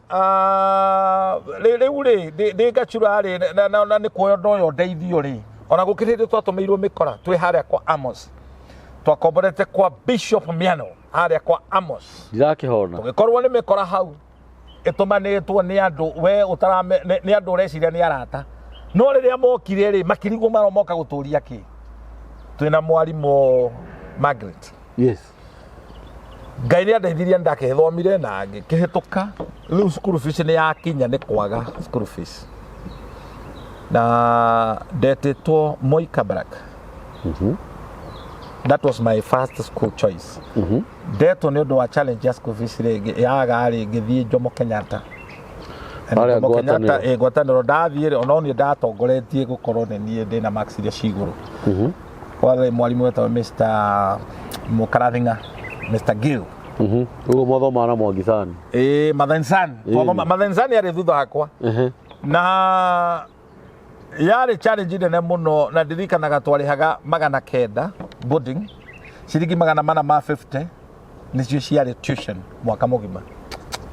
Ah, rĩu rĩ, ndĩ ngacura rĩ, na nĩ kuoyo ndoyo ndeithio rĩ, ona gũkĩrĩ hĩndĩ twatũmĩirwo mĩkora twĩ harĩa kwa Amos, twakomborete kwa Bishop Miano harĩa kwa Amos. Ndirakĩhona. Tũgĩkorwo nĩ mĩkora hau ĩtũmanĩtwo nĩ andũ we ũtarame, nĩ andũ ũreciria nĩ arata, no rĩrĩa mokire rĩ, makirigwo maro moka gũtũria kĩ twĩna mwarimũ Margaret. Ngai nĩ andeithirie, ndakĩthomire na ngĩkĩhĩtũka. Rĩu school fees nĩ yakinya, nĩ kwaga school fees, na ndetĩtwo Moi Kabarak. That was my first school choice. Ndetwo nĩ ũndũ wa challenge ya school fees rĩngĩ yaga rĩ, ngĩthiĩ Jomo Kenyatta. And Harĩa Jomo Kenyatta. Ngwatanĩro. Ĩ, ngwatanĩro. Ndathiĩ rĩ, ona niĩ ndatongoretie gũkorwo nĩ niĩ ndĩna marks iria ci igũrũ. Kwarĩ mwarimũ wetagwo Mr. Mũkarathinga, Mr. Gill. Ũguo mwathomaga na Mwangi-san. Ĩ, Mathensan. Mathensan arĩ thutha wakwa. Na yarĩ challenge nene mũno, na ndirikanaga twarĩhaga 900 boarding. Ciringi 450 nĩcio ciarĩ tuition mwaka mũgima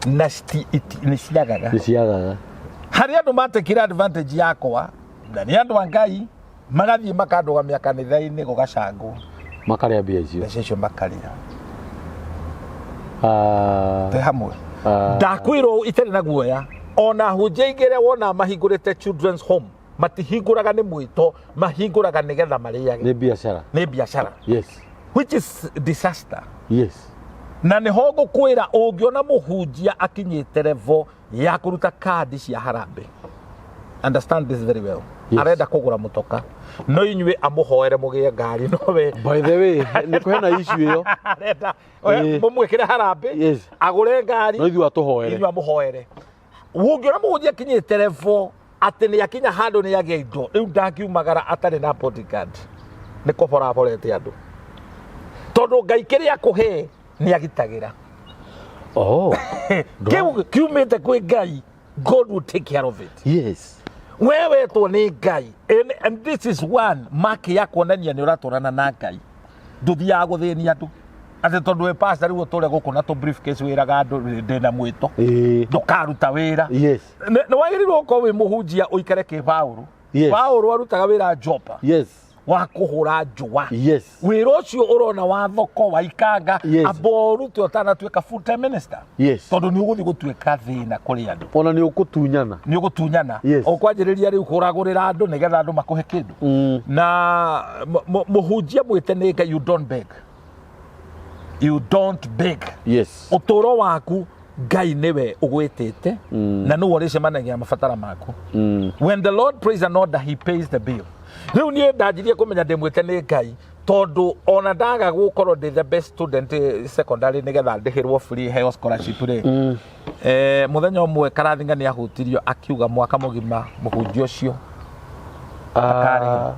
na nĩ ciagaga. Nĩ ciagaga. Harĩ andũ matekire advantage yakwa na nĩ andũ a Ngai, magathiĩ makandũgamia kanitha-inĩ gũgacangwo. Makarĩa mbia icio. Mbeca icio makarĩa. Ah, Twĩ hamwe. Ah. Ndakwĩrwo itarĩ na guoya, ona hunjia ingĩ ĩrĩa wona mahingũrĩte children's home, matihingũraga nĩ mwĩto, mahingũraga nĩgetha marĩage. Nĩ biacara. Nĩ biacara. Which is disaster. Na nĩho ngũkwĩra, ũngĩona mũhunjia akinyĩte level ya kũruta kandi cia harambee, understand this very well, arenda kũgũra mũtoka, no inyuĩ amũhoere mũgĩe ngari, nowe By the way, nĩ kũhena issue ĩyo. Arenda mũmwĩkĩre harambee agũre ngari, no ithuĩ atũhoere. Inyuĩ amũhoere. Ũngĩona mũhunjia akinyĩte level atĩ nĩ akinya handũ nĩ agĩa indo, rĩu ndangiumagara atarĩ na bodyguard, nĩ kũbora aborete andũ, tondũ Ngai kĩrĩa akũhe nĩ agitagĩra. Kĩu kiumĩte kwĩ Ngai, God will take care of it. We wetwo nĩ Ngai, and this is one mark ya kuonania nĩ ũratwarana na Ngai. Ndũthiaga gũthĩnia andũ atĩ tondũ wĩ pastor rĩu ũtũre gũkũ na tũ briefcase wĩraga andũ ndĩna mwĩto. Ndũkaruta wĩra. Nĩ wagĩrĩirwo gũkorwo wĩ mũhunjia ũikare kĩ Paũlũ. Paũlũ arutaga wĩra Jopa. Wa kũhũra njũa. Wĩra ũcio ũrona wa thoko wa ikanga, amba ũrute ũtanatuĩka full time minister. Tondũ nĩ ũgũthiĩ gũtuĩka thĩna kũrĩ andũ. Ona nĩ ũgũtunyana. Nĩ ũgũtunyana. Ũkwanjĩrĩria rĩu kũragũrĩra andũ nĩgetha andũ makũhe kĩndũ. Na mũhunjia mwĩte nĩ Ngai, you don't beg. You don't beg. Ũtũũro waku Ngai nĩwe ũgwĩtĩte, na nĩwe ũrĩcemanagia na mabatara maku. When the Lord prays an order, he pays the bill. Rĩu niĩ ndanjirie kũmenya ndĩmwĩte nĩ Ngai, tondũ ona ndaga gũkorwo ndĩ the best student secondary nĩgetha ndĩhĩrwo free heo scholarship rĩ, mũthenya ũmwe Karathinga nĩ ahutirio akiuga mwaka mũgima mũhunjia ũcio akarĩha.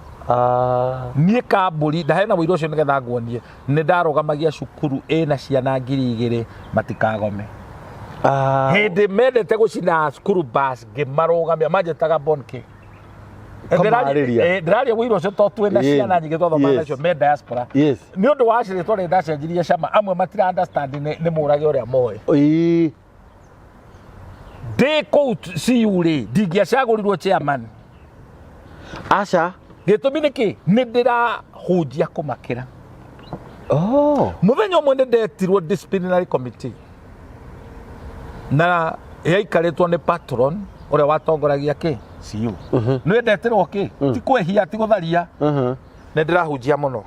Niĩ kambũri ndaheana ũira ũcio nĩgetha nguonie nĩ ndarũgamagia cukuru ĩna ciana 2000 matikagome. Hĩndĩ mendete gũcina cukuru bus ngĩmarũgamia, manjĩtaga Bonke. Ũkamarĩria. Ndĩraria ũira ũcio tondũ twĩna ciana nyingĩ twathomaga nacio me diaspora. Nĩ ũndũ wa rĩtwa rĩrĩa ndacenjirie cama, amwe matira understand nĩ mũrage ũrĩa moĩ. Ndĩ kũu CU rĩ, ndingĩacagũrirwo chairman. Aca. Gĩtũmi nĩ kĩ? Nĩ ndĩrahunjia kũmakĩra. Mũthenya ũmwe nĩ ndetirwo disciplinary committee na yaikarĩtwo nĩ patron ũrĩa watongoragia kĩ CU. Nĩ ndetirwo kĩ? Ti kwĩhia, ti gũtharia. Nĩ ndĩrahunjia mũno.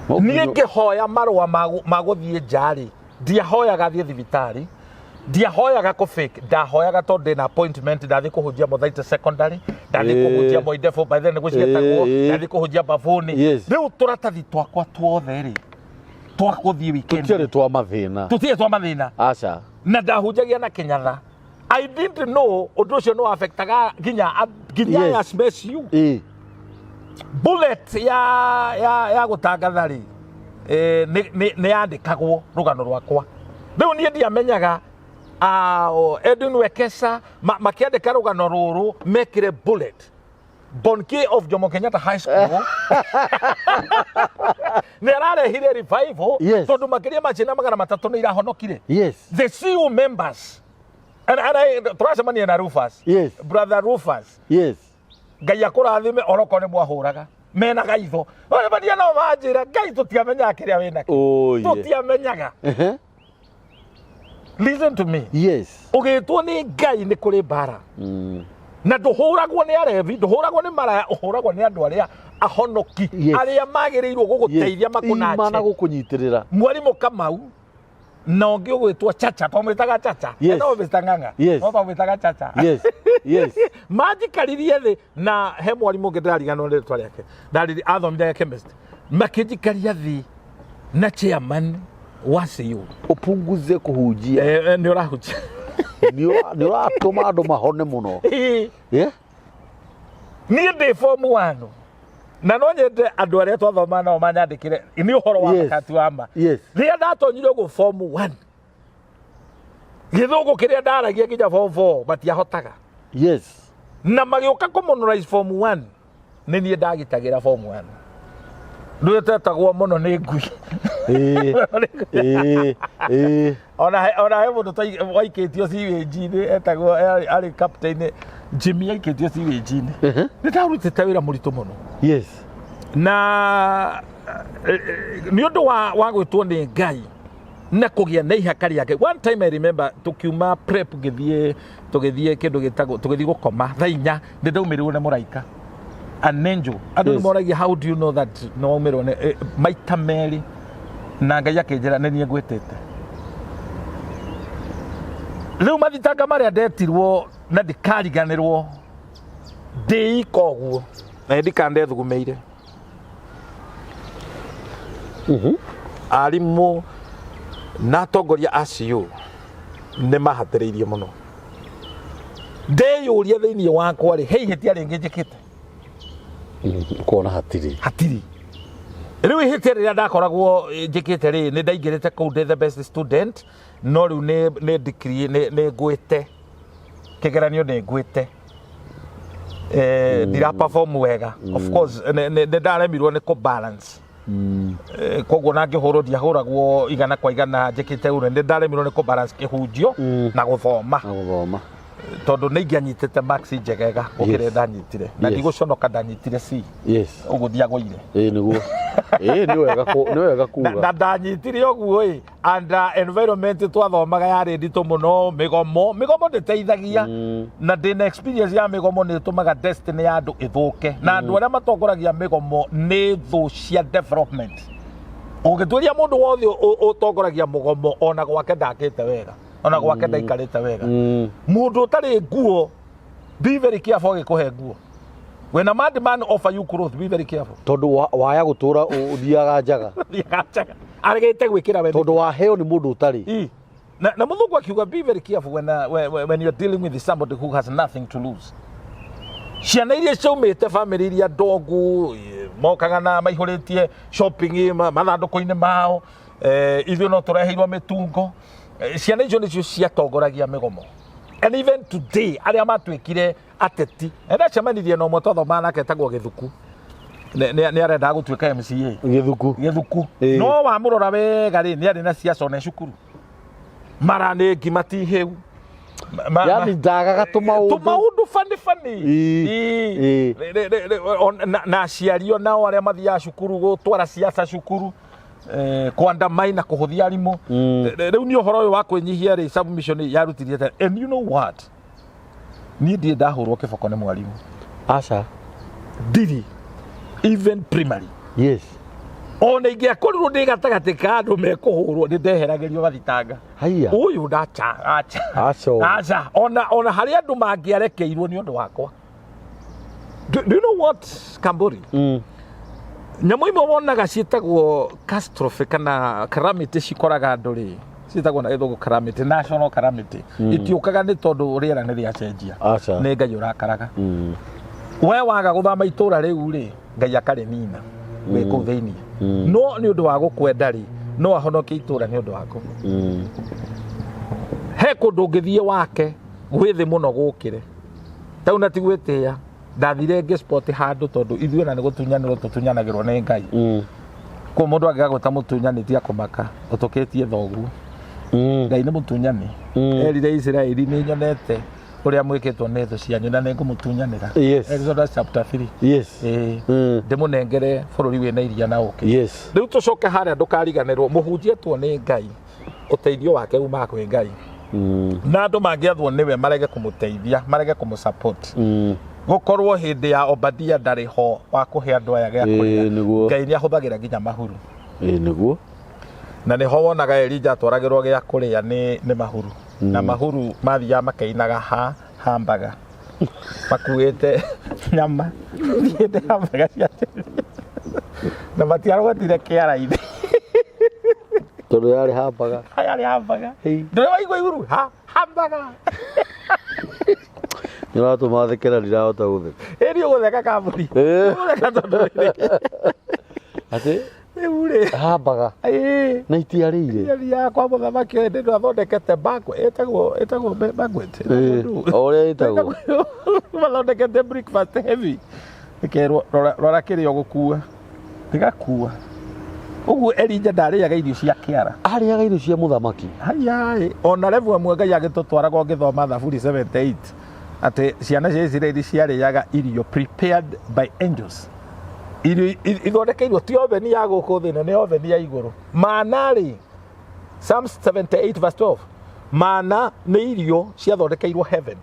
Niĩ ngĩhoya marũa ma gũthiĩ nja rĩ, ndiahoyaga thiĩ thibitarĩ, ndiahoyaga kũ fake, ndahoyaga tondũ ndĩna appointment, ndathiĩ kũhunjia Mothaita Secondary, ndathiĩ kũhunjia Moindefu, by then nĩguo cietagwo, ndathiĩ kũhunjia Bavuni. Rĩu tũratathi twakwa tuothe rĩ, twa gũthiĩ weekend. Tũtiarĩ twa mathĩna. Tũtiarĩ twa mathĩna. Aca. Na ndahunjagia na Kĩnyatha. I didn't know ũndũ ũcio nĩ affectaga nginya ya smash you. Bullet ya gũtangatha rĩ, nĩ yandĩkagwo rũgano rwakwa. Rĩu niĩ ndiamenyaga, Edwin Wekesa makĩandĩka rũgano rũrũ mekĩre bullet. Bonke of Jomo Kenyatta High School. Nĩ ararehire revival, tondũ makĩria ma ciana 300 nĩ irahonokire. The CU members. And I, tũracemania na Rufus. Brother Rufus. Ngai akũrathime oroko nĩ mwahũraga. Mena gaitho. Oya no manjĩra, Ngai tũtiamenyaga kĩrĩa wĩnakĩo. Tũtiamenyaga. Listen to me. Ũgĩtwo nĩ Ngai nĩ kũrĩ mbara. Na ndũhũragwo nĩ arevi, ndũhũragwo nĩ maraya, ũhũragwo nĩ andũ arĩa ahonoki, arĩa magĩrĩirwo gũgũteithia makũnache. Imana gũkũnyitĩrĩra. Mwarimũ Kamau na ũngĩ ũgwĩtwo Chacha, twamwĩtaga Chacha. Etagwo Mr. Ng'ang'a. No twamwĩtaga Chacha. Manjikaririe thĩ na he mwarimũ ũngĩ ndĩrariganwo nĩ rĩtwa rĩake. Ndarĩ athomithagia chemist. Makĩnjikaria thĩ na chairman wa CU. Ũpunguze kũhunjia. Nĩ ũrahunjia. Nĩ ũratũma andũ mahone mũno. Niĩ ndĩ form 1. Na no nyende andũ arĩa twathoma nao manyandĩkĩre nĩ ũhoro wa wakati wa ma. Rĩrĩa ndatonyire ũguo form 1, gĩthũngũ kĩrĩa ndaragia nginya form 4 matiahotaga. Na magĩũka kũmonorize form 1, nĩ niĩ ndagitagĩra form 1. Ndwĩtetagwo mũno nĩ ngui. Ĩĩ, ĩĩ, ĩĩ. Ona he mũndũ waikĩtio sewage-inĩ, etagwo arĩ captain Jimmy, aikĩtio sewage-inĩ. Nĩ ndarutĩte wĩra mũritũ mũno. Na nĩ ũndũ wa gwĩtwo nĩ Ngai na kũgĩa na ihaka rĩa Ngai. One time I remember tũkiuma prep, ngĩthiĩ, tũgĩthiĩ kĩndũ gĩtagwo, tũgĩthiĩ gũkoma thaa 4, nĩ ndaumĩrĩrwo nĩ mũraika, an angel. Andũ nĩ moragia, "How do you know that nĩ waumĩrwo nĩ maita merĩ?" Na Ngai akĩnjĩra nĩ niĩ ngwĩtĩte. Rĩu mathitanga marĩa ndetirwo na ndikariganĩrwo ndĩ ika ũguo na ndikandethugumĩire. Arimũ na atongoria a CU nĩ mahatĩrĩirie mũno. Ndeyũria thĩinĩ wakwa rĩ, he ihĩtia rĩngĩ njĩkĩte? Kuona hatirĩ. Hatirĩ. Rĩu ihĩtia rĩrĩa ndakoragwo njĩkĩte rĩ, nĩ ndaingĩrĩte kũu ndĩ the best student, no rĩu nĩ degree nĩ ngwĩte kĩgeranio, nĩ ngwĩte, ndira perform wega. Of course nĩ ndaremirwo nĩ kũ balance. Koguo na ngĩhũrwo, ndiahũragwo 100% njĩkĩte ũrĩa, nĩ ndaremirwo nĩ kũ balance kĩhunjio na gũthoma. Na gũthoma. Tondũ nĩ ingĩanyitĩte marks njegega gũkĩra ndanyitire na ndigũconoka, ndanyitire C. Ũguo ndiagũire. Ĩĩ nĩguo, ĩĩ nĩ wega kuga. Na ndanyitire ũguo ĩ, and environment twathomaga yarĩ nditũ mũno. Mĩgomo ndĩteithagia. Na ndĩna experience ya mĩgomo, nĩ ĩtũmaga destiny ya andũ ĩthũke, na andũ arĩa matongoragia mĩgomo nĩ thũ cia development. Ũngĩtuĩria mũndũ wothe ũtongoragia mũgomo, ona gwake ndakĩte wega, ona gwake ndaikarĩte wega. Mũndũ ũtarĩ nguo, be very careful agĩkũhe nguo. When a madman offer you clothes, be very careful. Tondũ waya gũtũra ũthiaga njaga. Thiaga njaga. Aregete gwĩkĩra we. Tondũ waheo nĩ mũndũ ũtarĩ. Ii. Na mũthũngũ akiuga, "Be very careful when you're dealing with somebody who has nothing to lose." Ciana iria ciaumĩte bamĩrĩ iria ndongu, mokaga na maihũrĩtie shopping mathandũkũ-inĩ mao, ithuĩ no tũreheirwo mĩtungo. Ciana icio nĩcio ciatongoragia mĩgomo. And even today arĩa matuĩkire ateti, na ndacemanirie na ũmwe twathomaga nake etagwo Gĩthuku, nĩ arendaga gũtuĩka MCA. Gĩthuku. Gĩthuku. No wamũrora wega rĩ, nĩ arĩ na ciaca ona cukuru mara nĩ ngima ti hĩu. Yani ndagaga tũmaũndũ. Tũmaũndũ bani bani. Ĩĩ. Na aciari onao arĩa mathiaga cukuru gũtwara ciaca cukuru, kwandamai na kũhũthia arimũ. Rĩu nĩ ũhoro ũyũ wa kwĩnyihia rĩ, submission yarutirie atĩa? And you know what, niĩ ndirĩ ndahũrwo kĩboko nĩ mwarimũ. Aca. Ndirĩ, even primary. Ona ingĩakorirwo ndĩ gatagatĩ ka andũ mekũhũrwo, nĩ ndeheragĩrio gathitanga. Haiya. Ũyũ ndaca, aca. Aca ũyũ. Aca, ona harĩa andũ mangĩarekeirwo nĩ ũndũ wakwa. Do you know what, Kamburi? Nyamũ imwe wonaga ciĩtagwo catastrophe kana calamity cikoraga andũ rĩ, ciĩtagwo na gĩthũngũ calamity, national calamity. Itiũkaga nĩ tondũ rĩera nĩ rĩacenjia. Aca. Nĩ Ngai ũrakaraga. We waga gũthama itũra rĩu rĩ, Ngai akarĩnina wĩ kũu thĩinĩ. No nĩ ũndũ wa gũkwenda rĩ, no ahonokie itũra nĩ ũndũ waku. He kũndũ ũngĩthiĩ wake gwĩ thĩ mũno gũkĩre tau, na ti gwĩtĩĩa. Ndathire ngĩ spot handũ, tondũ ithuĩ na nĩ gũtunyanĩrwo tũtunyanagĩrwo nĩ Ngai. Kũu mũndũ angĩgagwĩta mũtunyani, tiga kũmaka, ũtũkĩtie thoguo. Ngai nĩ mũtunyani. Erire Isiraeli, "Nĩ nyonete ũrĩa mwĩkĩtwo nĩ thũ cianyu na nĩ ngũmũtunyanĩra." Exodus chapter 3. Ĩĩ. Ndĩmũnengere bũrũri wĩna iria na ũkĩ. Rĩu tũcoke harĩa, ndũkariganĩrwo mũhunjĩtwo nĩ Ngai, ũteithio wake umaga kwĩ Ngai. Na andũ mangĩathwo nĩwe marege kũmũteithia, marege kũmũsupport, gũkorwo hĩndĩ ya Obadia ndarĩ ho wa kũhe andũ aya gĩa kũrĩa. Ĩĩ, nĩguo. Ngai nĩ ahũthagĩra nginya mahuru. Ĩĩ nĩguo. Na nĩho wonaga Elija atwaragĩrwo gĩa kũrĩa nĩ mahuru, na mahuru mathiaga makeinaga ha hambaga makuĩte nyama, thiĩte hambaga cia, na matiarogotire kĩara-inĩ. Tondũ yarĩ hambaga. Yarĩ hambaga. Hei. Ndũrĩ waigua iguru ha hambaga? Nĩ ũratũma theke na ndirahota gũtheka. Ĩni ũgũtheka, Kamburi. Ĩĩ. Ũgũtheka tondũ rĩ Atĩ rĩu rĩ hambaga. Ĩĩ. Na itiarĩire. Thiaga kwa mũthamaki ũyũ ndĩ athondekete banquet, ĩtagwo banquet. Ĩĩ, o ũrĩa ĩtagwo. Mathondekete breakfast heavy, ĩkerwo, "Rora, rora kĩrĩa ũgũkua." Gĩgakua. Ũguo Elija ndarĩaga irio cia kĩara. Arĩaga irio cia mũthamaki. Hayai, ona level ĩmwe Ngai agĩtũtwaraga ũngĩthoma Thaburi 78 atĩ ciana cia Isiraeli ciarĩaga irio prepared by angels. Irio ithondekeirwo ti oven ya gũkũ thĩ ĩno, nĩ oven ya igũrũ. Mana rĩ, Psalms 78 verse 12, mana nĩ irio ciathondekeirwo heaven.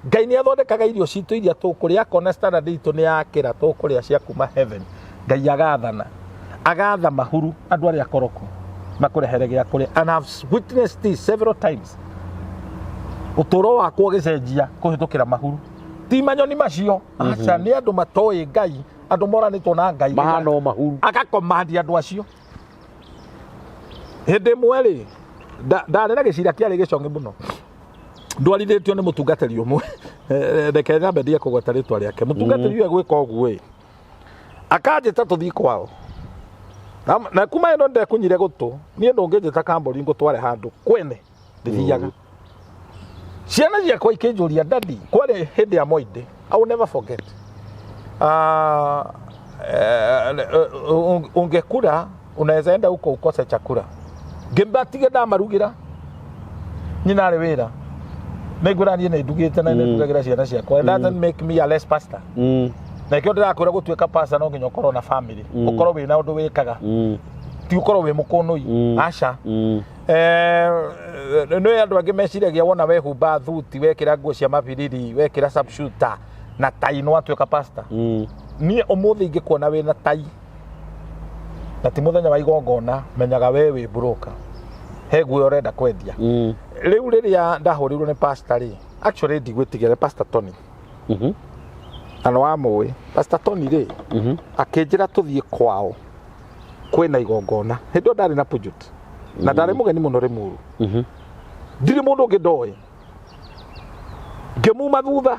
Ngai nĩ athondekaga irio citũ iria tũkũrĩa, akona standard itũ nĩ yakĩra tũkũrĩa cia kuma heaven. Ngai agathana, agatha mahuru andũ arĩa akoroku makũrehere gĩa kũrĩa. And I've witnessed this several times. Ũtũũro wakwa ũgĩcenjia kũhĩtũkĩra mahuru. Ti manyoni macio, aca, nĩ andũ matoĩ Ngai, andũ moranĩtwo na Ngai. Mahana o mahuru. Agakomandia andũ acio. Hĩndĩ ĩmwe rĩ, ndarĩ na gĩcira kĩarĩ gĩcong'e mũno. Ndwarithĩtio nĩ mũtungatĩri ũmwe. Reke nyambe ndige kũgweta rĩtwa rĩake. Mũtungatĩri ũyũ egwĩka ũguo ĩ, akanjĩta tũthiĩ kwao. Na kuma ĩno ndekunyire gũtũ, niĩ ndũngĩnjĩta kambũri ngũtware handũ kwene ndithiaga. Ciana ciakwa ikĩnjũria, daddy, kwarĩ hĩndĩ ya Moi Day, I will never forget. Ungekula unaweza enda huko ukose chakula. Ngĩmbatige ndamarugĩra, nyina arĩ wĩra. Nĩngwĩra niĩ nĩ ndugĩte na nĩ ndugagĩra ciana ciakwa. It doesn't make me a less pastor. Na nĩkĩo ndĩrakwĩra gũtuĩka pastor no nginya ũkorwo na family, ũkorwo wĩna ũndũ wĩkaga, ti ũkorwo wĩ mũkũnũi. Aca. Nĩ andũ angĩ meciragia wona wehumba thuti, wekĩra nguo cia mabiriri, wekĩra sharpshooter na tai nĩ watuĩka pastor. Niĩ ũmũthĩ ingĩkuona wĩna tai na ti mũthenya wa igongona, menyaga we wĩ broker, he nguo ũrenda kwendia. Rĩu rĩrĩa ndahũrirwo nĩ pastor rĩ, actually ndigwĩtigĩra, Pastor Tony, na nĩ wamũĩ Pastor Tony rĩ, akĩnjĩra tũthiĩ kwao kwĩna igongona. Hĩndĩ ĩyo ndarĩ na Pujut na ndarĩ mũgeni mũno Rĩmuru, ndirĩ mũndũ ũngĩ ndoĩ. Ngĩmuma thutha,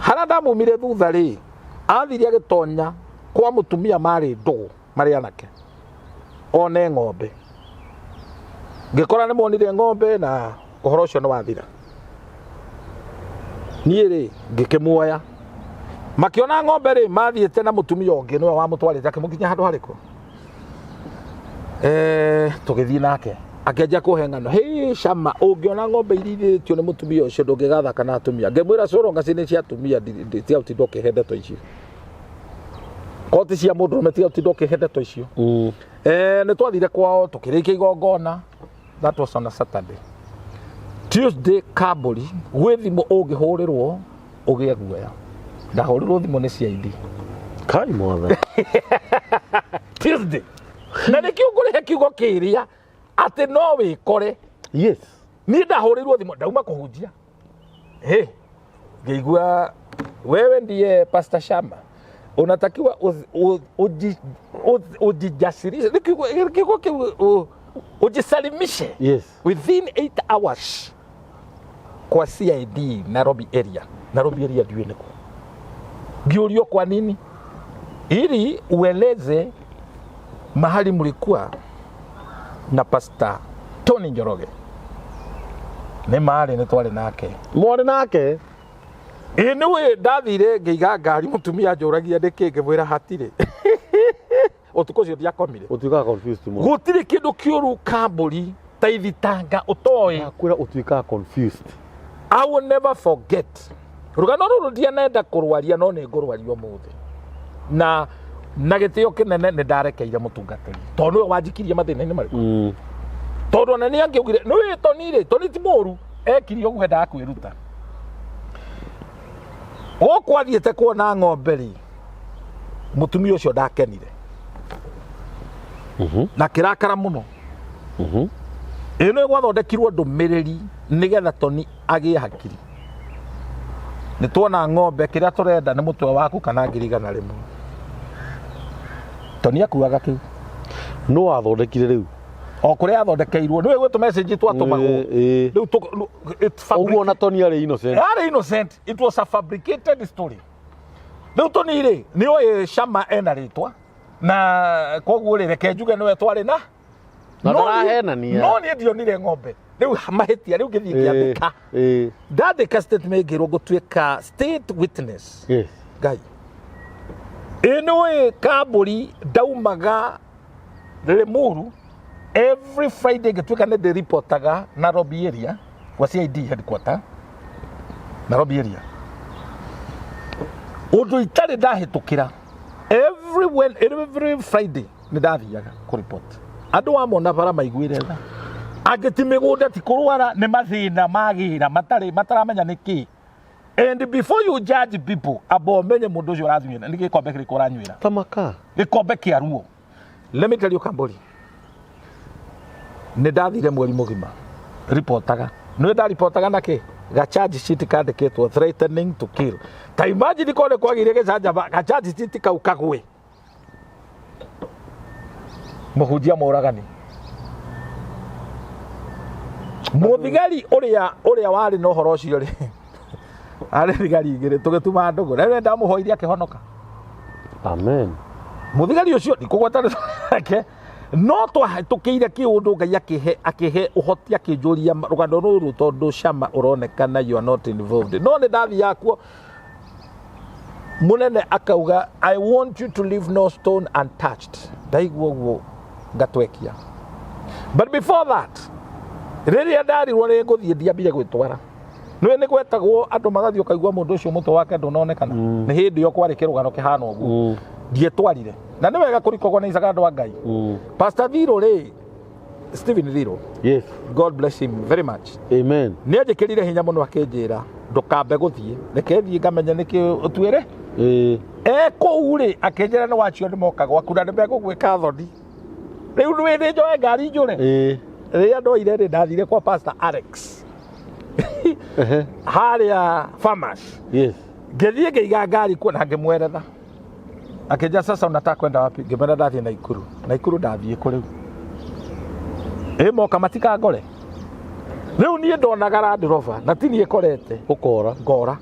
harĩa ndamumire thutha rĩ, athire agĩtonya kwa mũtumia marĩ ndũgũ marĩ anake, one ng'ombe. Ngĩkora nĩ monire ng'ombe na ũhoro ũcio nĩ wathira. Niĩ rĩ, ngĩkĩmuoya. Makĩona ng'ombe rĩ, mathiĩte na mũtumia ũngĩ nĩwe wamũtwarĩte, akĩmũkinyia handũ harĩkũ. Tũgĩthiĩ nake, akĩanjia kũhe ng'ano. Hĩ, cama, ũngĩona ng'ombe iria irĩtio nĩ mũtumia ũcio ndũngĩgathaka na atumia. Ngĩmwĩra coronga nĩ cia atumia, tiga gũtinda ũkĩhe ndeto icio. Koti cia mũndũrũme, tiga gũtinda ũkĩhe ndeto icio. Nĩ twathire kwao tũkĩrĩkia igongona. That was on a Saturday. Tuesday kambũri gwĩ thimũ ũngĩhũrĩrwo ũgĩe guoya. Ndahũrĩrwo thimũ nĩ CID. Kai mwathani. Tuesday. Na nĩkĩo ngũrĩhe kiugo kĩrĩa atĩ no wĩkore. Yes. Niĩ ndahũrĩirwo thimũ ndauma kũhunjia. Hey, ngĩigua wewe ndiye Pastor Shama, unatakiwa ujijasirishe. Nĩ kiugo kĩu, ujisalimishe within 8 hours kwa CID Nairobi area. Nairobi area ndiũĩ nĩkũ. Ngĩũrio kwa nini, ili ueleze mahali mlikuwa na Pastor Tony Njoroge. Nĩ marĩ nĩ twarĩ nake. Mwarĩ nake? Ĩ nĩwe ndathire ngĩiga ngari, mũtumia anjũragia nĩkĩ, ngĩmwĩra hatirĩ. Ũtukũ ũcio ndiakomire. Ũtuĩkaga confused mũno. Gũtirĩ kĩndũ kĩũru kambũri ta ithitanga ũtoĩ. Ndakwĩra ũtuĩkaga confused. I will never forget. Rũgano rũrũ ndianenda kũrwaria no nĩ ngũrwaria ũmũthĩ. Na gĩtĩo kĩnene nĩ ndarekeire mũtungatĩri tondũ nĩwe wanjikirie mathĩna-inĩ marĩkũ. Tondũ ona nĩ angĩaugire nĩũĩ Tony rĩ, Tony ti mũũru, ekire ũguo endaga kwĩruta. Gũkũ athiĩte kuona ng'ombe rĩ, mũtumia ũcio ndakenire. Na kĩrakara mũno. Ĩno nĩ gwathondekirwo ndũmĩrĩri nĩgetha Tony agĩe hakiri. Nĩ tuona ng'ombe, kĩrĩa tũrenda nĩ mũtwe waku kana 100,000. Tony akuaga kĩu. Nũ wathondekire rĩu? O kũrĩa athondekeirwo. Nĩwe gwĩ tũ-message twatũmagwo. Rĩu it's Ũguo ona Tony arĩ innocent. Arĩ innocent. It was a fabricated story. Rĩu Tony rĩ, nĩ oĩ Shama ena rĩtwa. Na koguo rĩ, reke njuge nĩwe twarĩ na. Na ndarahenania. No niĩ ndionire ng'ombe. Rĩu mahĩtia, rĩu ngĩthiĩ ngĩandĩka. Ndandĩka statement ngĩrwo ngũtuĩka state witness. Ngai. Ĩ nĩũĩ kambũri ndaumaga Limuru every Friday ngĩtuĩka nĩ ndĩripotaga Nairobi area kwa CID headquarter Nairobi area ũndũ itarĩ ndahĩtũkĩra every, when, every Friday nĩ ndathiaga kũripot andũ amona bara maiguĩre tha angĩ ti mĩgũnda ti kũrwara nĩ mathĩna magĩra matarĩ mataramenya nĩ kĩ. And before you judge people, amba ũmenye mũndũ ũcio ũrathuĩra nĩ gĩkombe kĩrĩkũ ũranyuĩra. Tamaka. Gĩkombe kĩa ruo. Let me tell you, Kambori, nĩ ndathire mweri mũgima ripotaga. Nĩ ndaripotaga na kĩ ga charge sheet kandĩkĩtwo threatening to kill. Ta imagine korwo nĩ kwagĩire gĩcanjama ga charge sheet kau kagwe. Mũhunjia mũragani. Mũthigari ũrĩa ũrĩa warĩ na ũhoro ũcio rĩ, arĩ thigari igĩrĩ tũgĩtuma ndũgũ na rĩrĩa ndamũhoirie akĩhonoka. Amen. Mũthigari ũcio ndikũgweta rĩtwa rĩake, no twahĩtũkĩire kĩũndũ Ngai akĩhe akĩhe ũhoti akĩnjũria rũgano rũrũ tondũ cama ũronekana you are not involved. No nĩ ndathiaga kuo munene akauga, "I want you to leave no stone untouched." Ndaigua ũguo ngatwekia. But before that, rĩrĩa ndarirwo nĩ ngũthiĩ, ndiambire gwĩtwara. Nĩ nĩ gwetagwo andũ magathiĩ ũkaigua mũndũ ũcio mũtwe wake ndũnonekana. Nĩ hĩndĩ ĩyo kwarĩ kĩrũgano kĩhana ũguo. Ndietwarire na nĩ wega kũrikogwanaicaga andũ a Ngai. Pastor Thiro rĩ, Stephen Thiro, God bless him very much. Amen. Nĩ anjĩkĩrire hinya mũno akĩnjĩra, "Ndũkambe gũthiĩ, reke thiĩ ngamenye nĩkĩ ũtuĩre." E kũu rĩ, akĩnjĩra, "Nĩ wacio nĩ moka gwaku na nĩ megũgwĩka thoni. Rĩu nĩ nĩ njoe ngari njũre." Rĩrĩa ndoire rĩ, ndathire kwa Pastor Alex harĩa Farmers. Ngĩthiĩ ngĩiga ngari kuo na ngĩmweretha. Akĩnjĩra, "Sasa unataka kwenda wapi?" Ngĩmwĩra ndathiĩ Naikuru. Naikuru ndathiĩ kũ rĩu? Ĩ moka matikangore. Rĩu niĩ ndonaga Land Rover na ti niĩ korete. Ũkora. Ngora.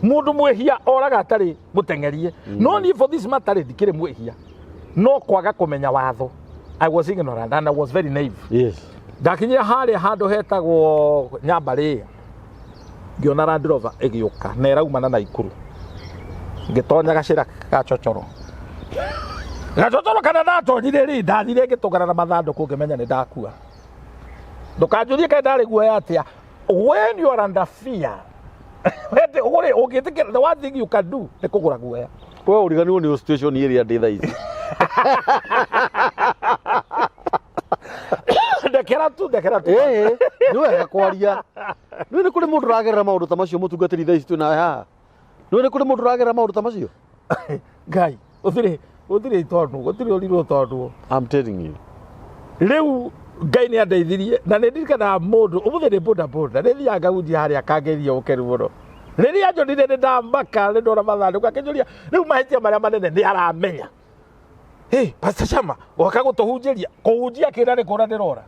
Mũndũ mwĩhia oraga atarĩ mũteng'erie. No niĩ for this matter rĩ, ndikĩrĩ mwĩhia. No kwaga kũmenya watho. I was ignorant and I was very naive. Ndakinyire harĩa handũ hetagwo Nyambarĩ, ngĩona Land Rover ĩgĩũka na ĩraumana na Naikuru. Ngĩtonya gacĩra ga chochoro gacocoro kana ndatonyire rĩ, ndathire ngĩtũngana na mathandũkũ, ngĩmenya nĩ ndakua. Ndũkanjũrie kaĩ ndarĩ guoya atĩa. When you are under fear, ũgũrĩ ũngĩtĩkĩra, the one thing you can do nĩ kũgũra guoya. We ũriganĩrwo nĩ situation ĩrĩa ndĩ thaa ici. Ndekera tu, ndekera tu. Ĩĩ, nĩ wega kwaria. Nĩ nĩ kũrĩ mũndũ ũragerera maũndũ ta macio, mũtungatĩri, thaa ici twĩ nawe haha? Nĩ nĩ kũrĩ mũndũ ũragerera maũndũ ta macio? Ngai, gũtirĩ, gũtirĩ, tondũ gũtirĩ ũrirwo tondũ I'm telling you. Rĩu Ngai nĩ andeithirie na nĩ ndirikanaga mũndũ ũmũthĩ nĩ boda boda nĩ thiaga ngahunjia harĩa kangeria ũkeru mũno. Rĩrĩa njonire nĩ ndamaka, nĩ ndona mathandũkũ, akĩnjũria rĩu mahĩtia marĩa manene nĩ aramenya. "Hey, Pastor Shama, waka gũtũhunjĩria kũhunjia kĩra nĩ kũra ndĩrora."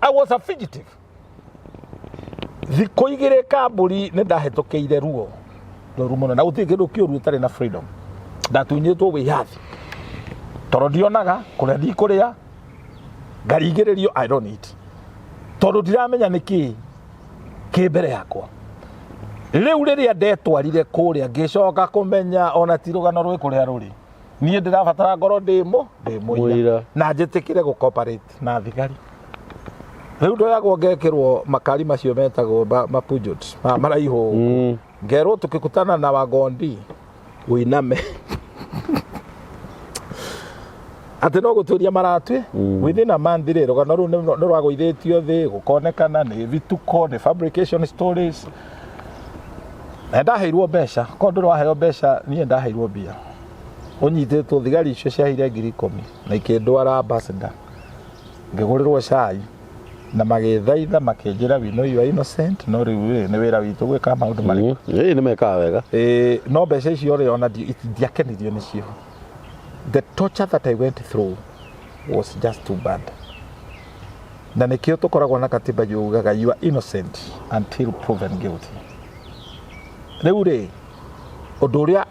I was a fugitive thikũ 2 kambũri. Nĩ ndahĩtũkĩire ruo rũru mũno na gũtirĩ kĩndũ kĩũru ũtarĩ na freedom. Ndatunyĩtwo wĩyathi tondũ ndionaga kũrĩa ndikũrĩa, ngarigĩrĩrio. I don't need tondũ ndiramenya nĩ kĩ kĩ mbere yakwa. Rĩu rĩrĩa ndetwarire kũrĩa, ngĩcoka kũmenya ona ti rũgano rwĩ kũrĩa rũrĩ. Niĩ ndĩrabatara ngorwo ndĩ mũira Mũira. Na njĩtĩkĩre gũ cooperate na thigari. Rĩu ndoyagwo ngekĩrwo makari macio metagwo mapujot maraihu. Ngerwo, "Tukikutana na wagondi uiname," atĩ no gũtuĩria maratwi. Within a month rĩ, rũgano rũu nĩ rwagũithĩtio thĩ, gũkonekana nĩ vituko, nĩ fabrication stories. Na ndaheirwo mbeca korwo ndũrĩ waheo mbeca. Niĩ ndaheirwo mbia ũnyitĩtwo. Thigari icio ciaheire 10,000 na ikĩndwara Ambassador, ngĩgũrĩrwo cai na magĩthaitha makĩnjĩra, "We know you are innocent, no rĩu rĩ, nĩ wĩra witũ gwĩka maũndũ marĩkũ." Ĩĩ, nĩ mekaga wega. Ĩĩ, no mbeca icio rĩ, ona ndiakenirio nĩcio. The torture that I went through was just too bad, na nĩkĩo tũkoragwo na katiba yugaga you are innocent until proven guilty. Rĩu rĩ, ũndũ ũrĩa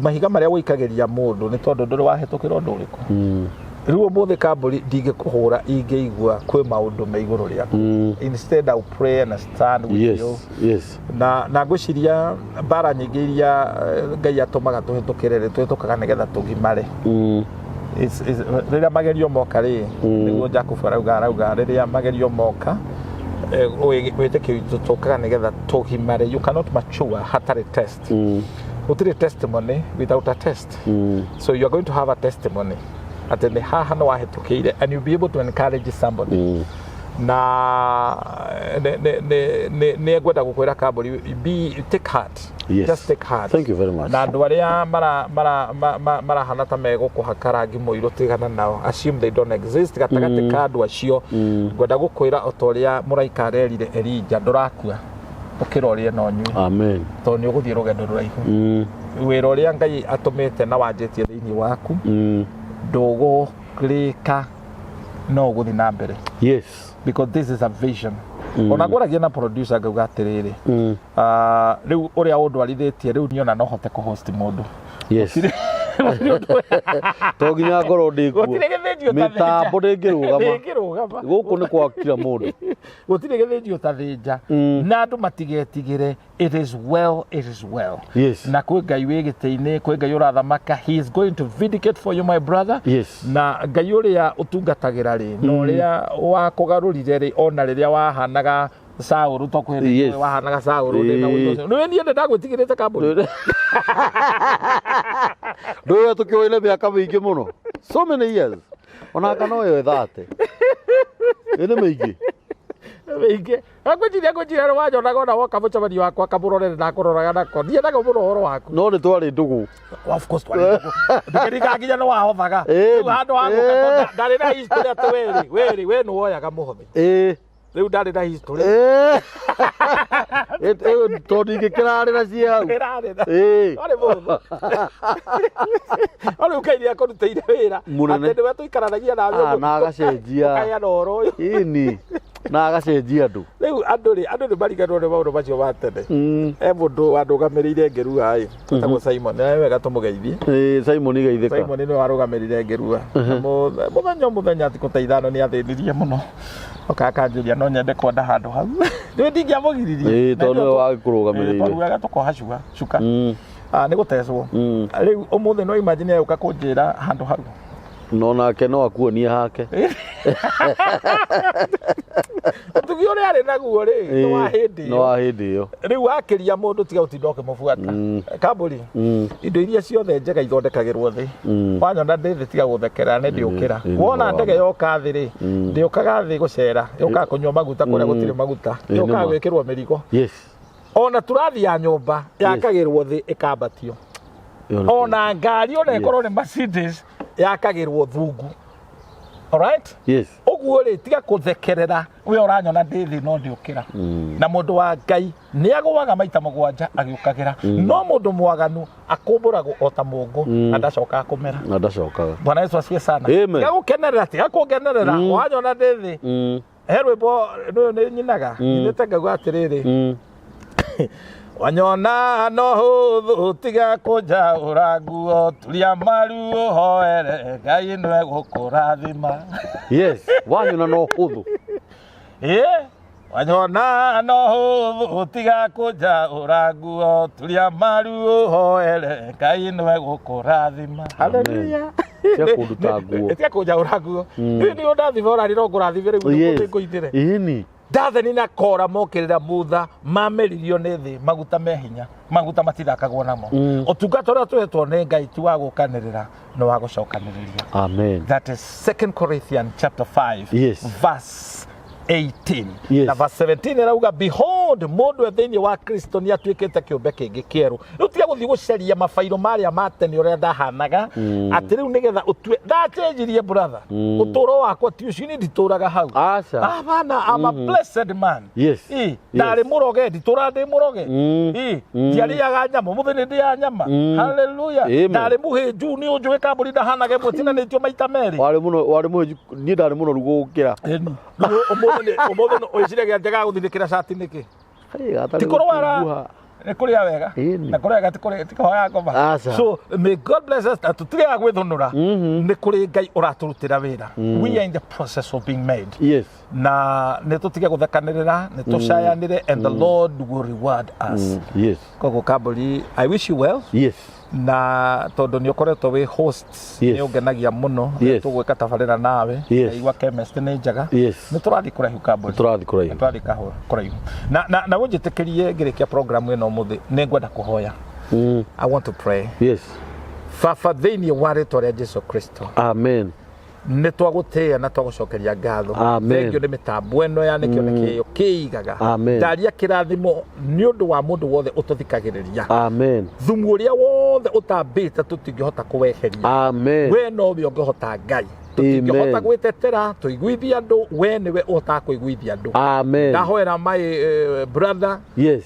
mahiga marĩa wĩikagĩria mũndũ nĩ tondũ ndũrĩ wahĩtũkĩra ũndũ ũrĩkũ. Rĩu ũmũthĩ kambũri ndingĩkũhũra ingĩigua kwĩ maũndũ me igũrũ rĩaku. Instead I will pray and stand with you. Na ngwĩciria mbara nyingĩ iria Ngai atũmaga tũhĩtũkĩre rĩ, tũhĩtũkaga nĩgetha tũgimare. Rĩrĩa magerio moka rĩ, nĩguo Jakubu arauga rĩrĩa magerio moka, wĩtĩkio witũ tũkaga nĩgetha tũgimare. You cannot mature hatarĩ test. Gũtirĩ testimony without a test. So you are going to have a testimony atĩ nĩ haha nĩ wahĩtũkĩire, and you'll be able to encourage somebody. Na nĩ ngwenda gũkwĩra kambũri, be take heart. Just take heart. Thank you very much. Na andũ arĩa marahana ta megũkũhaka rangi mũirũ, tigana nao, assume they don't exist gatagatĩ ka andũ acio. Ngwenda gũkwĩra o ta ũrĩa mũraika arerire Elija, ndũrakua, ũkĩra ũrĩe na ũnyue. Amen. Tondũ nĩ ũgũthiĩ rũgendo rũraihu. Wĩra ũrĩa Ngai atũmĩte na wanjĩtie thĩinĩ waku ndũgũrĩka, no ũgũthiĩ na mbere. Because this is a vision. Ona ngwaragia na producer ngauga atĩrĩrĩ, rĩu ũrĩa ũndwarithĩtie rĩu niona no hote kũhost mũndũ. To nginya ngorwo ndĩ kuo. Gũtirĩ gĩthĩnji ũtathĩnja. Mĩtambo ndĩngĩrũgama. Ndĩngĩrũgama. Gũkũ nĩ kwa kila mũndũ. Gũtirĩ gĩthĩnji ũtathĩnja. Na andũ matigetigĩre, it is well, it is well. Na kwĩ Ngai wĩ gĩtĩ-inĩ, kwĩ Ngai ũrathamaka. He is going to vindicate for you, my brother. Na Ngai ũrĩa ũtungatagĩra rĩ, na ũrĩa wakũgarũrire rĩ, ona rĩrĩa wahanaga Saũlũ, to kwĩ hĩndĩ wahanaga Saũlũ ndĩ na ũndũ ũcio. Nĩwe niĩ ndagwĩtigĩrĩte kambuni. Ndũĩ tũkĩoine mĩaka mĩingĩ mũno, so many years, ona no yo 30 ĩ nĩ mĩingĩ. Mĩingĩ. Ngwĩciria nĩ wanyonaga ona woka mũcemanio wakwa kamũrorere ndakũroraga nako ndiendaga mũno ũhoro waku. No nĩ twarĩ ndũgũ. Of course twarĩ ndũgũ, ndũkĩringaga nginya nĩ wahothaga. Rĩu handũ ha gũka tondũ ndarĩ na history atĩ werĩ werĩ we nĩ woyaga mũhothi. Rĩu ndarĩ na history. Tondũ ingĩkĩrarĩra ciĩ hau. Ĩrarĩra. Warĩ mũhũthũ. No rĩu Ngai nĩ akũrutĩire wĩra. Mũnene. Atĩ nĩwe tũikaranagia nawe Ah, ũguo, na agacenjia. ũkaheana ũhoro ũyũ. Ĩni na agacenjia andũ. Rĩu andũ rĩ, andũ nĩ mariganĩrwo nĩ maũndũ macio ma tene. He mũndũ wandũgamĩrĩire ngĩrua ĩ, etagwo Simon, nĩ wega tũmũgeithie. Simon geithĩka. Simon nĩwe warũgamĩrĩire ngĩrua. Na mũthenya o mũthenya thikũ ta 5 nĩ athĩnirie mũno. Oka akanjũria no nyende kwenda handũ hau. Rĩu ndingĩamũgiririe. Tondũ nĩwe wagĩkũrũgamĩrĩire. Twarugaga tũkoha cuka. Nĩ gũtecwo. Rĩu ũmũthĩ no imagine agĩũka kũnjĩra handũ hau. No nake no akuonie hake. Ũtugi ũrĩa arĩ naguo rĩ, nĩ wa hĩndĩ No ĩyo. wa hĩndĩ ĩyo. Rĩu wakĩria mũndũ tiga gũtinda ũkĩmũbuata. Kambũri, indo iria ciothe njega ithondekagĩrwo thĩ. Wanyona ndĩ thĩ tiga gũthekera, nĩ ndĩũkĩra. Wona ndege yoka thĩ rĩ, ndĩũkaga thĩ gũcera, yũkaga kũnyua maguta kũrĩa gũtirĩ maguta, yũkaga gwĩkĩrwo mĩrigo. Ona turathi ya nyũmba yakagĩrwo thĩ ĩkambatio. Ona ngari ona ĩkorwo nĩ Mercedes yakagĩrwo thungu. Alright? Ũguo rĩ, tiga kũthekerera we ũranyona ndĩ thĩ no ndĩũkĩra. Na mũndũ wa Ngai nĩ agũaga maita 7 agĩũkagĩra. No mũndũ mwaganu akũmbũragwo o ta mũngũ na ndacokaga kũmera. Na ndacokaga. Bwana Yesu asifiwe sana. Amen. Tiga gũkenerera, tiga kũngenerera. Wanyona ndĩ thĩ. He rwĩmbo rũyũ nĩ nyinaga. Nyinĩte ngauga atĩrĩrĩ. Wanyona no hũthũ tiga kũnjaũra nguo, turia maru ũhoere Ngai nĩwe gũkũrathima. Wanyona no hũthũ. Wanyona no hũthũ tiga kũnjaũra nguo, turia maru ũhoere Ngai nĩwe gũkũrathima. Hallelujah. Tiga kũnduta nguo. Tiga kũnjaũra nguo. Rĩu nĩ ũndathima ũrarĩ no ngũrathime rĩu nĩngũithĩre. Ndathani na Kora mokĩrĩra Mutha, mameririo nĩ thĩ, maguta me hinya, maguta matithakagwo namo. Ũtungata ũrĩa tũhetwo nĩ Ngai ti wa gũkanĩrĩra, nĩ wa gũcokanĩrĩria. Amen. That is 2 Corinthians chapter 5, verse 18. Na verse 17 ĩrauga, behold, mũndũ e thĩinĩ wa Kristo nĩ atuĩkĩte kĩũmbe kĩngĩ kĩerũ. Rĩu tiga gũthiĩ gũcaria mabairũ marĩa ma tene ũrĩa ndahanaga, atĩ rĩu nĩgetha ũtue ndachenjirie brother. Ũtũũro wakwa ti ũcio, niĩ nditũraga hau. Aca. Hapana, I'm a blessed man. Ndarĩ mũroge, nditũraga ndĩ mũroge. Ndiarĩaga nyama, ũmũthĩ nĩ ndĩaga nyama. Hallelujah. Amen. Ndarĩ mũhĩnju, nĩ ũnjũĩ kambũri ndahanage ĩmwe ĩtinanĩtio maita merĩ. Warĩ mũno, warĩ mũhĩnju, niĩ ndarĩ mũnoru gũgũkĩra. Ĩni. Rĩu ũmũthĩ nĩ, ũmũthĩ nĩ, wĩciragia njagaga gũthinĩkĩra cati nĩkĩ? Hey, gatarĩ Ti kũrwara. gũtunguha. Nĩ kũrĩa wega. Ĩni. Na kũrĩa wega ti kũrĩa ti kũhoya ngoma. Aca. So may God bless us na tũtigaga gwĩthũnũra. Nĩ kũrĩ Ngai ũratũrutĩra wĩra. We are in the process of being made. Yes. Na nĩ tũtige gũthekanĩrĩra, nĩ tũcayanĩre, and the Lord will reward us. Yes. Koguo Kambũri, I wish you well. Yes. Na tondũ nĩ ũkoretwo wĩ host, Yes. nĩ ũngenagia mũno. Yes. Tũgwĩka tabarĩra nawe. Yes. Ndaigua chemist nĩ njega. Yes. Nĩ tũrathiĩ kũraihu, Kambũri. Tũrathiĩ kũraihu. Nĩ tũrathiĩ kũraihu. Na ũnjĩtĩkĩrie ngĩrĩkia program ĩno ũmũthĩ, nĩ ngwenda kũhoya. I want to pray. Yes. Baba, thĩinĩ wa rĩtwa rĩa Jesu Kristo, Amen. nĩ twagũtĩĩa na twagũcokeria ngatho. Amen. Thengiũ nĩ mĩtambo ĩno ya nĩkĩo nĩkĩo kĩigaga. Amen. Ndaria kĩrathimo nĩ ũndũ wa mũndũ wothe ũtũthikagĩrĩria. Amen. Thumu ũrĩa wothe ũtambĩte tũtingĩhota kũweheria. Amen. We nowe ũngĩhota, Ngai. Tũtingĩhota Amen. gwĩtetera tũiguithie andũ, we nĩwe ũhotaga kũiguithia andũ. Amen. Ndahoera my brother, Yes.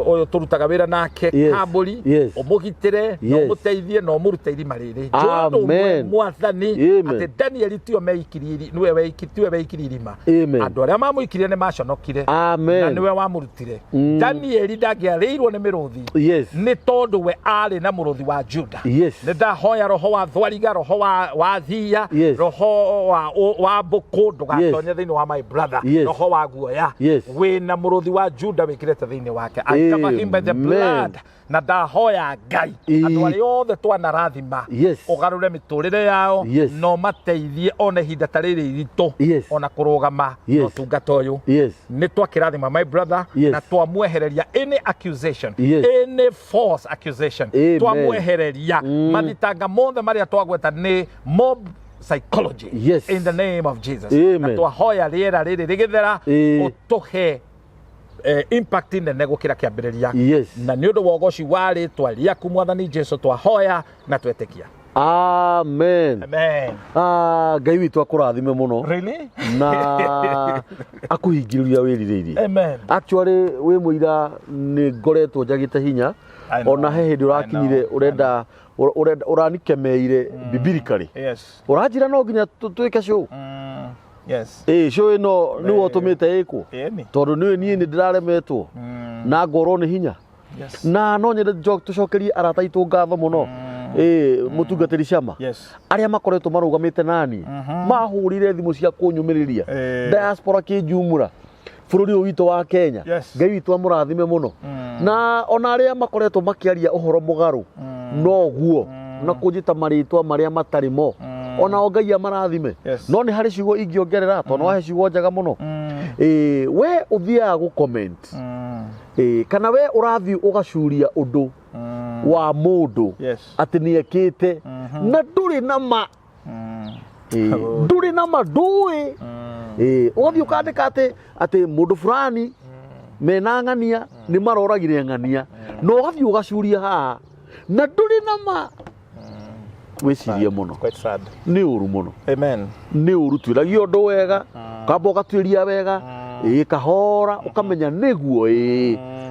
ũyũ tũrutaga wĩra nake, Yes. Kambũri, Yes. ũmũgitĩre na Yes. ũmũteithie na ũmũrute irima rĩrĩ. Njũĩ ũndũ ũmwe, Amen. Mwathani, Amen. atĩ Danieli tiwe meikirie nĩwe tiwe weikirie irima. Amen. Andũ arĩa mamũikirie nĩ maconokire Amen. na nĩwe wamũrutire. Danieli ndangĩarĩirwo nĩ mĩrũthi Yes. nĩ tondũ we arĩ na mũrũthi wa Juda. Yes. Nĩ ndahoya roho wa thwariga, roho wa thia, Yes. roho wa mbũkũ ndũgatonye thĩinĩ wa my brother. Yes. Roho wa guoya, Yes. wĩna mũrũthi wa Juda wĩkĩrĩte thĩinĩ wake. I cover him by the Amen. blood. Na ndahoya Ngai, andũ arĩa othe twanarathima, Yes. ũgarũre mĩtũrĩre yao, Yes. na ũmateithie ona ihinda ta rĩrĩ iritũ, Yes. ona kũrũgama na Yes. ũtungata ũyũ. Yes. Nĩ twakĩrathima my brother, Yes. na twamwehereria any accusation, Yes. any false accusation. Amen. Twamwehereria mathitanga mothe marĩa twagweta nĩ mob psychology. Yes. In the name of Jesus. Amen. Na twahoya rĩera rĩrĩ rĩgĩthera, ũtũhe impact nene gũkĩra kĩambĩrĩria. Yes. Na nĩ ũndũ wa ũgoci wa rĩtwa rĩaku, Mwathani Jesu, twahoya na twetĩkia. Amen. Amen. Ah, Ngai witũ akũrathime mũno. Really. Na akũhingĩrĩria wĩrirĩirie. Amen. Actually, wĩ mũira nĩ ngoretwo njagĩte hinya. I know. Ona he hĩndĩ ũrakinyire I know. ũrenda ũrenda ũranikemeire biblically. Yes. Ũranjĩra no nginya twĩke show. Yes. Ĩ show ĩno nĩwe ũtũmĩte ĩkwo, Ĩni. tondũ nĩwe niĩ nĩ ndĩraremetwo na ngorwo nĩ hinya. Yes. Na no nyende tũcokerie arata aitũ ngatho mũno, ĩ mũtungatĩri Cama, Yes. arĩa makoretwo marũgamĩte nani, mahũrire thimũ cia kũnyũmĩrĩria, diaspora kĩnjumũra bũrũri ũyũ witũ wa Kenya. Yes. Ngai witũ amũrathime mũno. Na ona arĩa makoretwo makĩaria ũhoro mũgarũ noguo na kũnjĩta marĩtwa marĩa matarĩ mo, ona o Ngai amarathime. Yes. No nĩ harĩ ciugo ingĩongerera, tondũ wahe ciugo njega mũno. Ĩ, we ũthiaga gũ comment, ĩ, kana we ũrathiĩ ũgacuria ũndũ wa mũndũ Yes. atĩ nĩ ekĩte na ndũrĩ na ma. Ĩ, ndũrĩ na ma, ndũĩ. Ĩ, ũgathiĩ ũkandĩka atĩ mũndũ fulani mena ng'ania nĩ maroragire ng'ania, na ũgathiĩ ũgacuria haha na ndũrĩ na ma. Wĩcirie mũno. Quite sad. Nĩ ũru mũno. Amen. Nĩ ũru. Twĩragia ũndũ wega, ũkamba ũgatuĩria wega, ĩ, kahora, ũkamenya nĩguo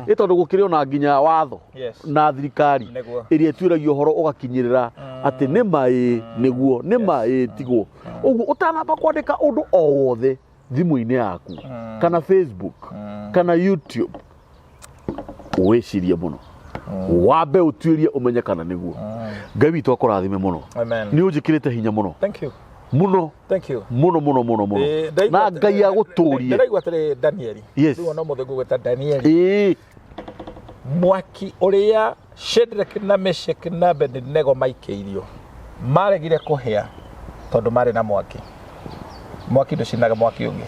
ĩ tondũ gũkĩrĩ ona nginya watho Yes. na thirikari Nĩguo. ĩrĩa ĩtuĩragia ũhoro ũgakinyĩrĩra atĩ nĩ ma ĩ nĩguo, nĩ ma ĩ tiguo. Ũguo ũtanamba kwandĩka ũndũ o wothe thimũ-inĩ yaku kana Facebook kana YouTube, wĩcirie mũno, wambe ũtuĩrie ũmenye kana nĩguo. Ngai witũ akũrathime mũno. Amen. Nĩ ũnjĩkĩrĩte hinya mũno. Thank you. Mũno. Thank you. Mũno mũno mũno mũno. Na Ngai agũtũrie. Ndĩraigua atĩrĩ, Danieli. Yes. Rĩu ona ũmũthĩ ngũgwĩta Danieli. Ĩĩ. Mwaki ũrĩa Shadrach na Meshach na Abednego maikĩirio maregire kũhĩa tondũ marĩ na mwaki. Mwaki ndũcinaga mwaki ũngĩ.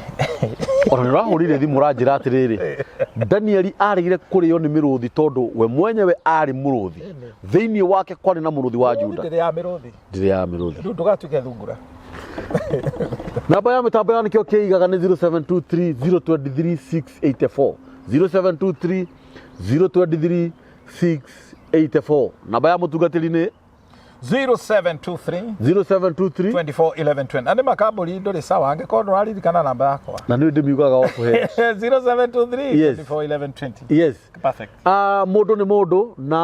Ona nĩ ũrahũrire thimũ ũranjĩra atĩrĩrĩ, Danieli arĩgire kũrĩo nĩ mĩrũthi tondũ we mwenyewe arĩ mũrũthi, thĩinĩ wake kwarĩ na mũrũthi wa Juda. Ndĩrĩ ya mĩrũthi. Ndĩrĩ ya mĩrũthi. Rĩu ndũgatuĩke thungura. Namba ya mĩtambo ya nĩkĩo kĩigaga nĩ 0723 023 684, 0723 023 684. Namba ya mũtungatĩri nĩ 0723 0723 24 11 20. Na nĩ makambũri ndũrĩ sawa angĩkorwo ndũraririkana namba yakwa. Na nĩ ndĩmiugaga o kũhe. 0723 Yes. 24 11 20. Yes. Perfect. Ah, mũndũ nĩ mũndũ na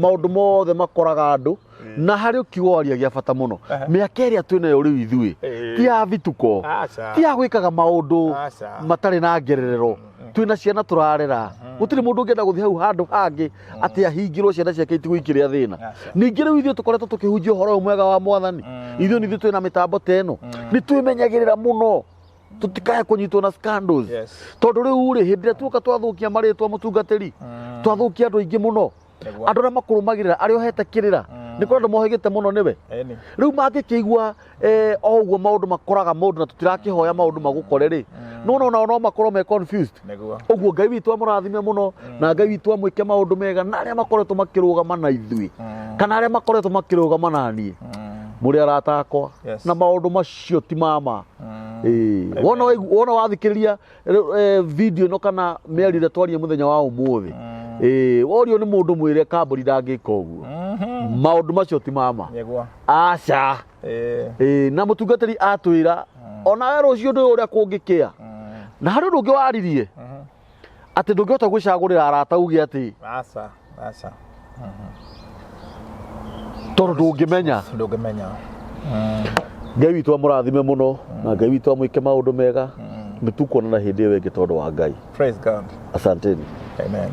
maũndũ mothe makoraga andũ, na harĩ ũkiugo waria gĩa bata mũno. Mĩaka ĩrĩa twĩnayo rĩu ithuĩ ti ya bituko, Aca. ti ya gwĩkaga maũndũ Aca. matarĩ na ngererero. Twĩna ciana tũrarera, gũtirĩ mũndũ ũngĩenda gũthiĩ hau handũ hangĩ atĩ ahingĩrwo ciana ciake itigũikĩrĩa thĩna. Aca. Ningĩ rĩu ithuĩ tũkoretwo tũkĩhunjia ũhoro ũyũ mwega wa Mwathani, ithuĩ nĩ ithuĩ twĩna mĩtambo ta ĩno, nĩ twĩmenyagĩrĩra mũno tũtikae kũnyitwo na scandals. Tondũ rĩu rĩ, hĩndĩ ĩrĩa tuoka twathũkia marĩtwa mũtungatĩri, twathũkia andũ aingĩ mũno. Andũ arĩa makũrũmagĩrĩra, arĩa ũhete kĩrĩra, nĩ kũrĩ andũ mohĩgĩte mũno nĩwe. Ĩni. Rĩu mangĩkĩigua o ũguo maũndũ makoraga mũndũ na tũtirakĩhoya maũndũ magũkore rĩ, no nao no makorwo me confused. Ũguo Ngai witũ amũrathime mũno, na Ngai witũ amwĩke maũndũ mega, na arĩa makoretwo makĩrũgama na ithuĩ kana arĩa makoretwo makĩrũgama na niĩ, mũrĩ arata akwa. Na maũndũ macio ti mama. Ĩĩ, wona wathikĩrĩria video ĩno kana mĩario ĩrĩa twaria mũthenya wa ũmũthĩ, ĩĩ, worio nĩ mũndũ mwĩre kambũri ndangĩka ũguo, maũndũ macio ti mama. Aca. Ĩĩ, na mũtungatĩri atwĩra onawe rũciũ ndũĩ ũrĩa kũngĩkĩa. Na harĩ ũndũ ũngĩ waririe atĩ ndũngĩhota gwĩcagũrĩra arata uge atĩ Aca, aca. Tondũ ndũngĩmenya. Ndũngĩmenya. Ngai witũ amũrathime mũno, na Ngai witũ amwĩke maũndũ mega. Nĩ tũkuonana hĩndĩ ĩyo ĩngĩ tondũ wa Ngai. Praise God. Asanteni. Amen.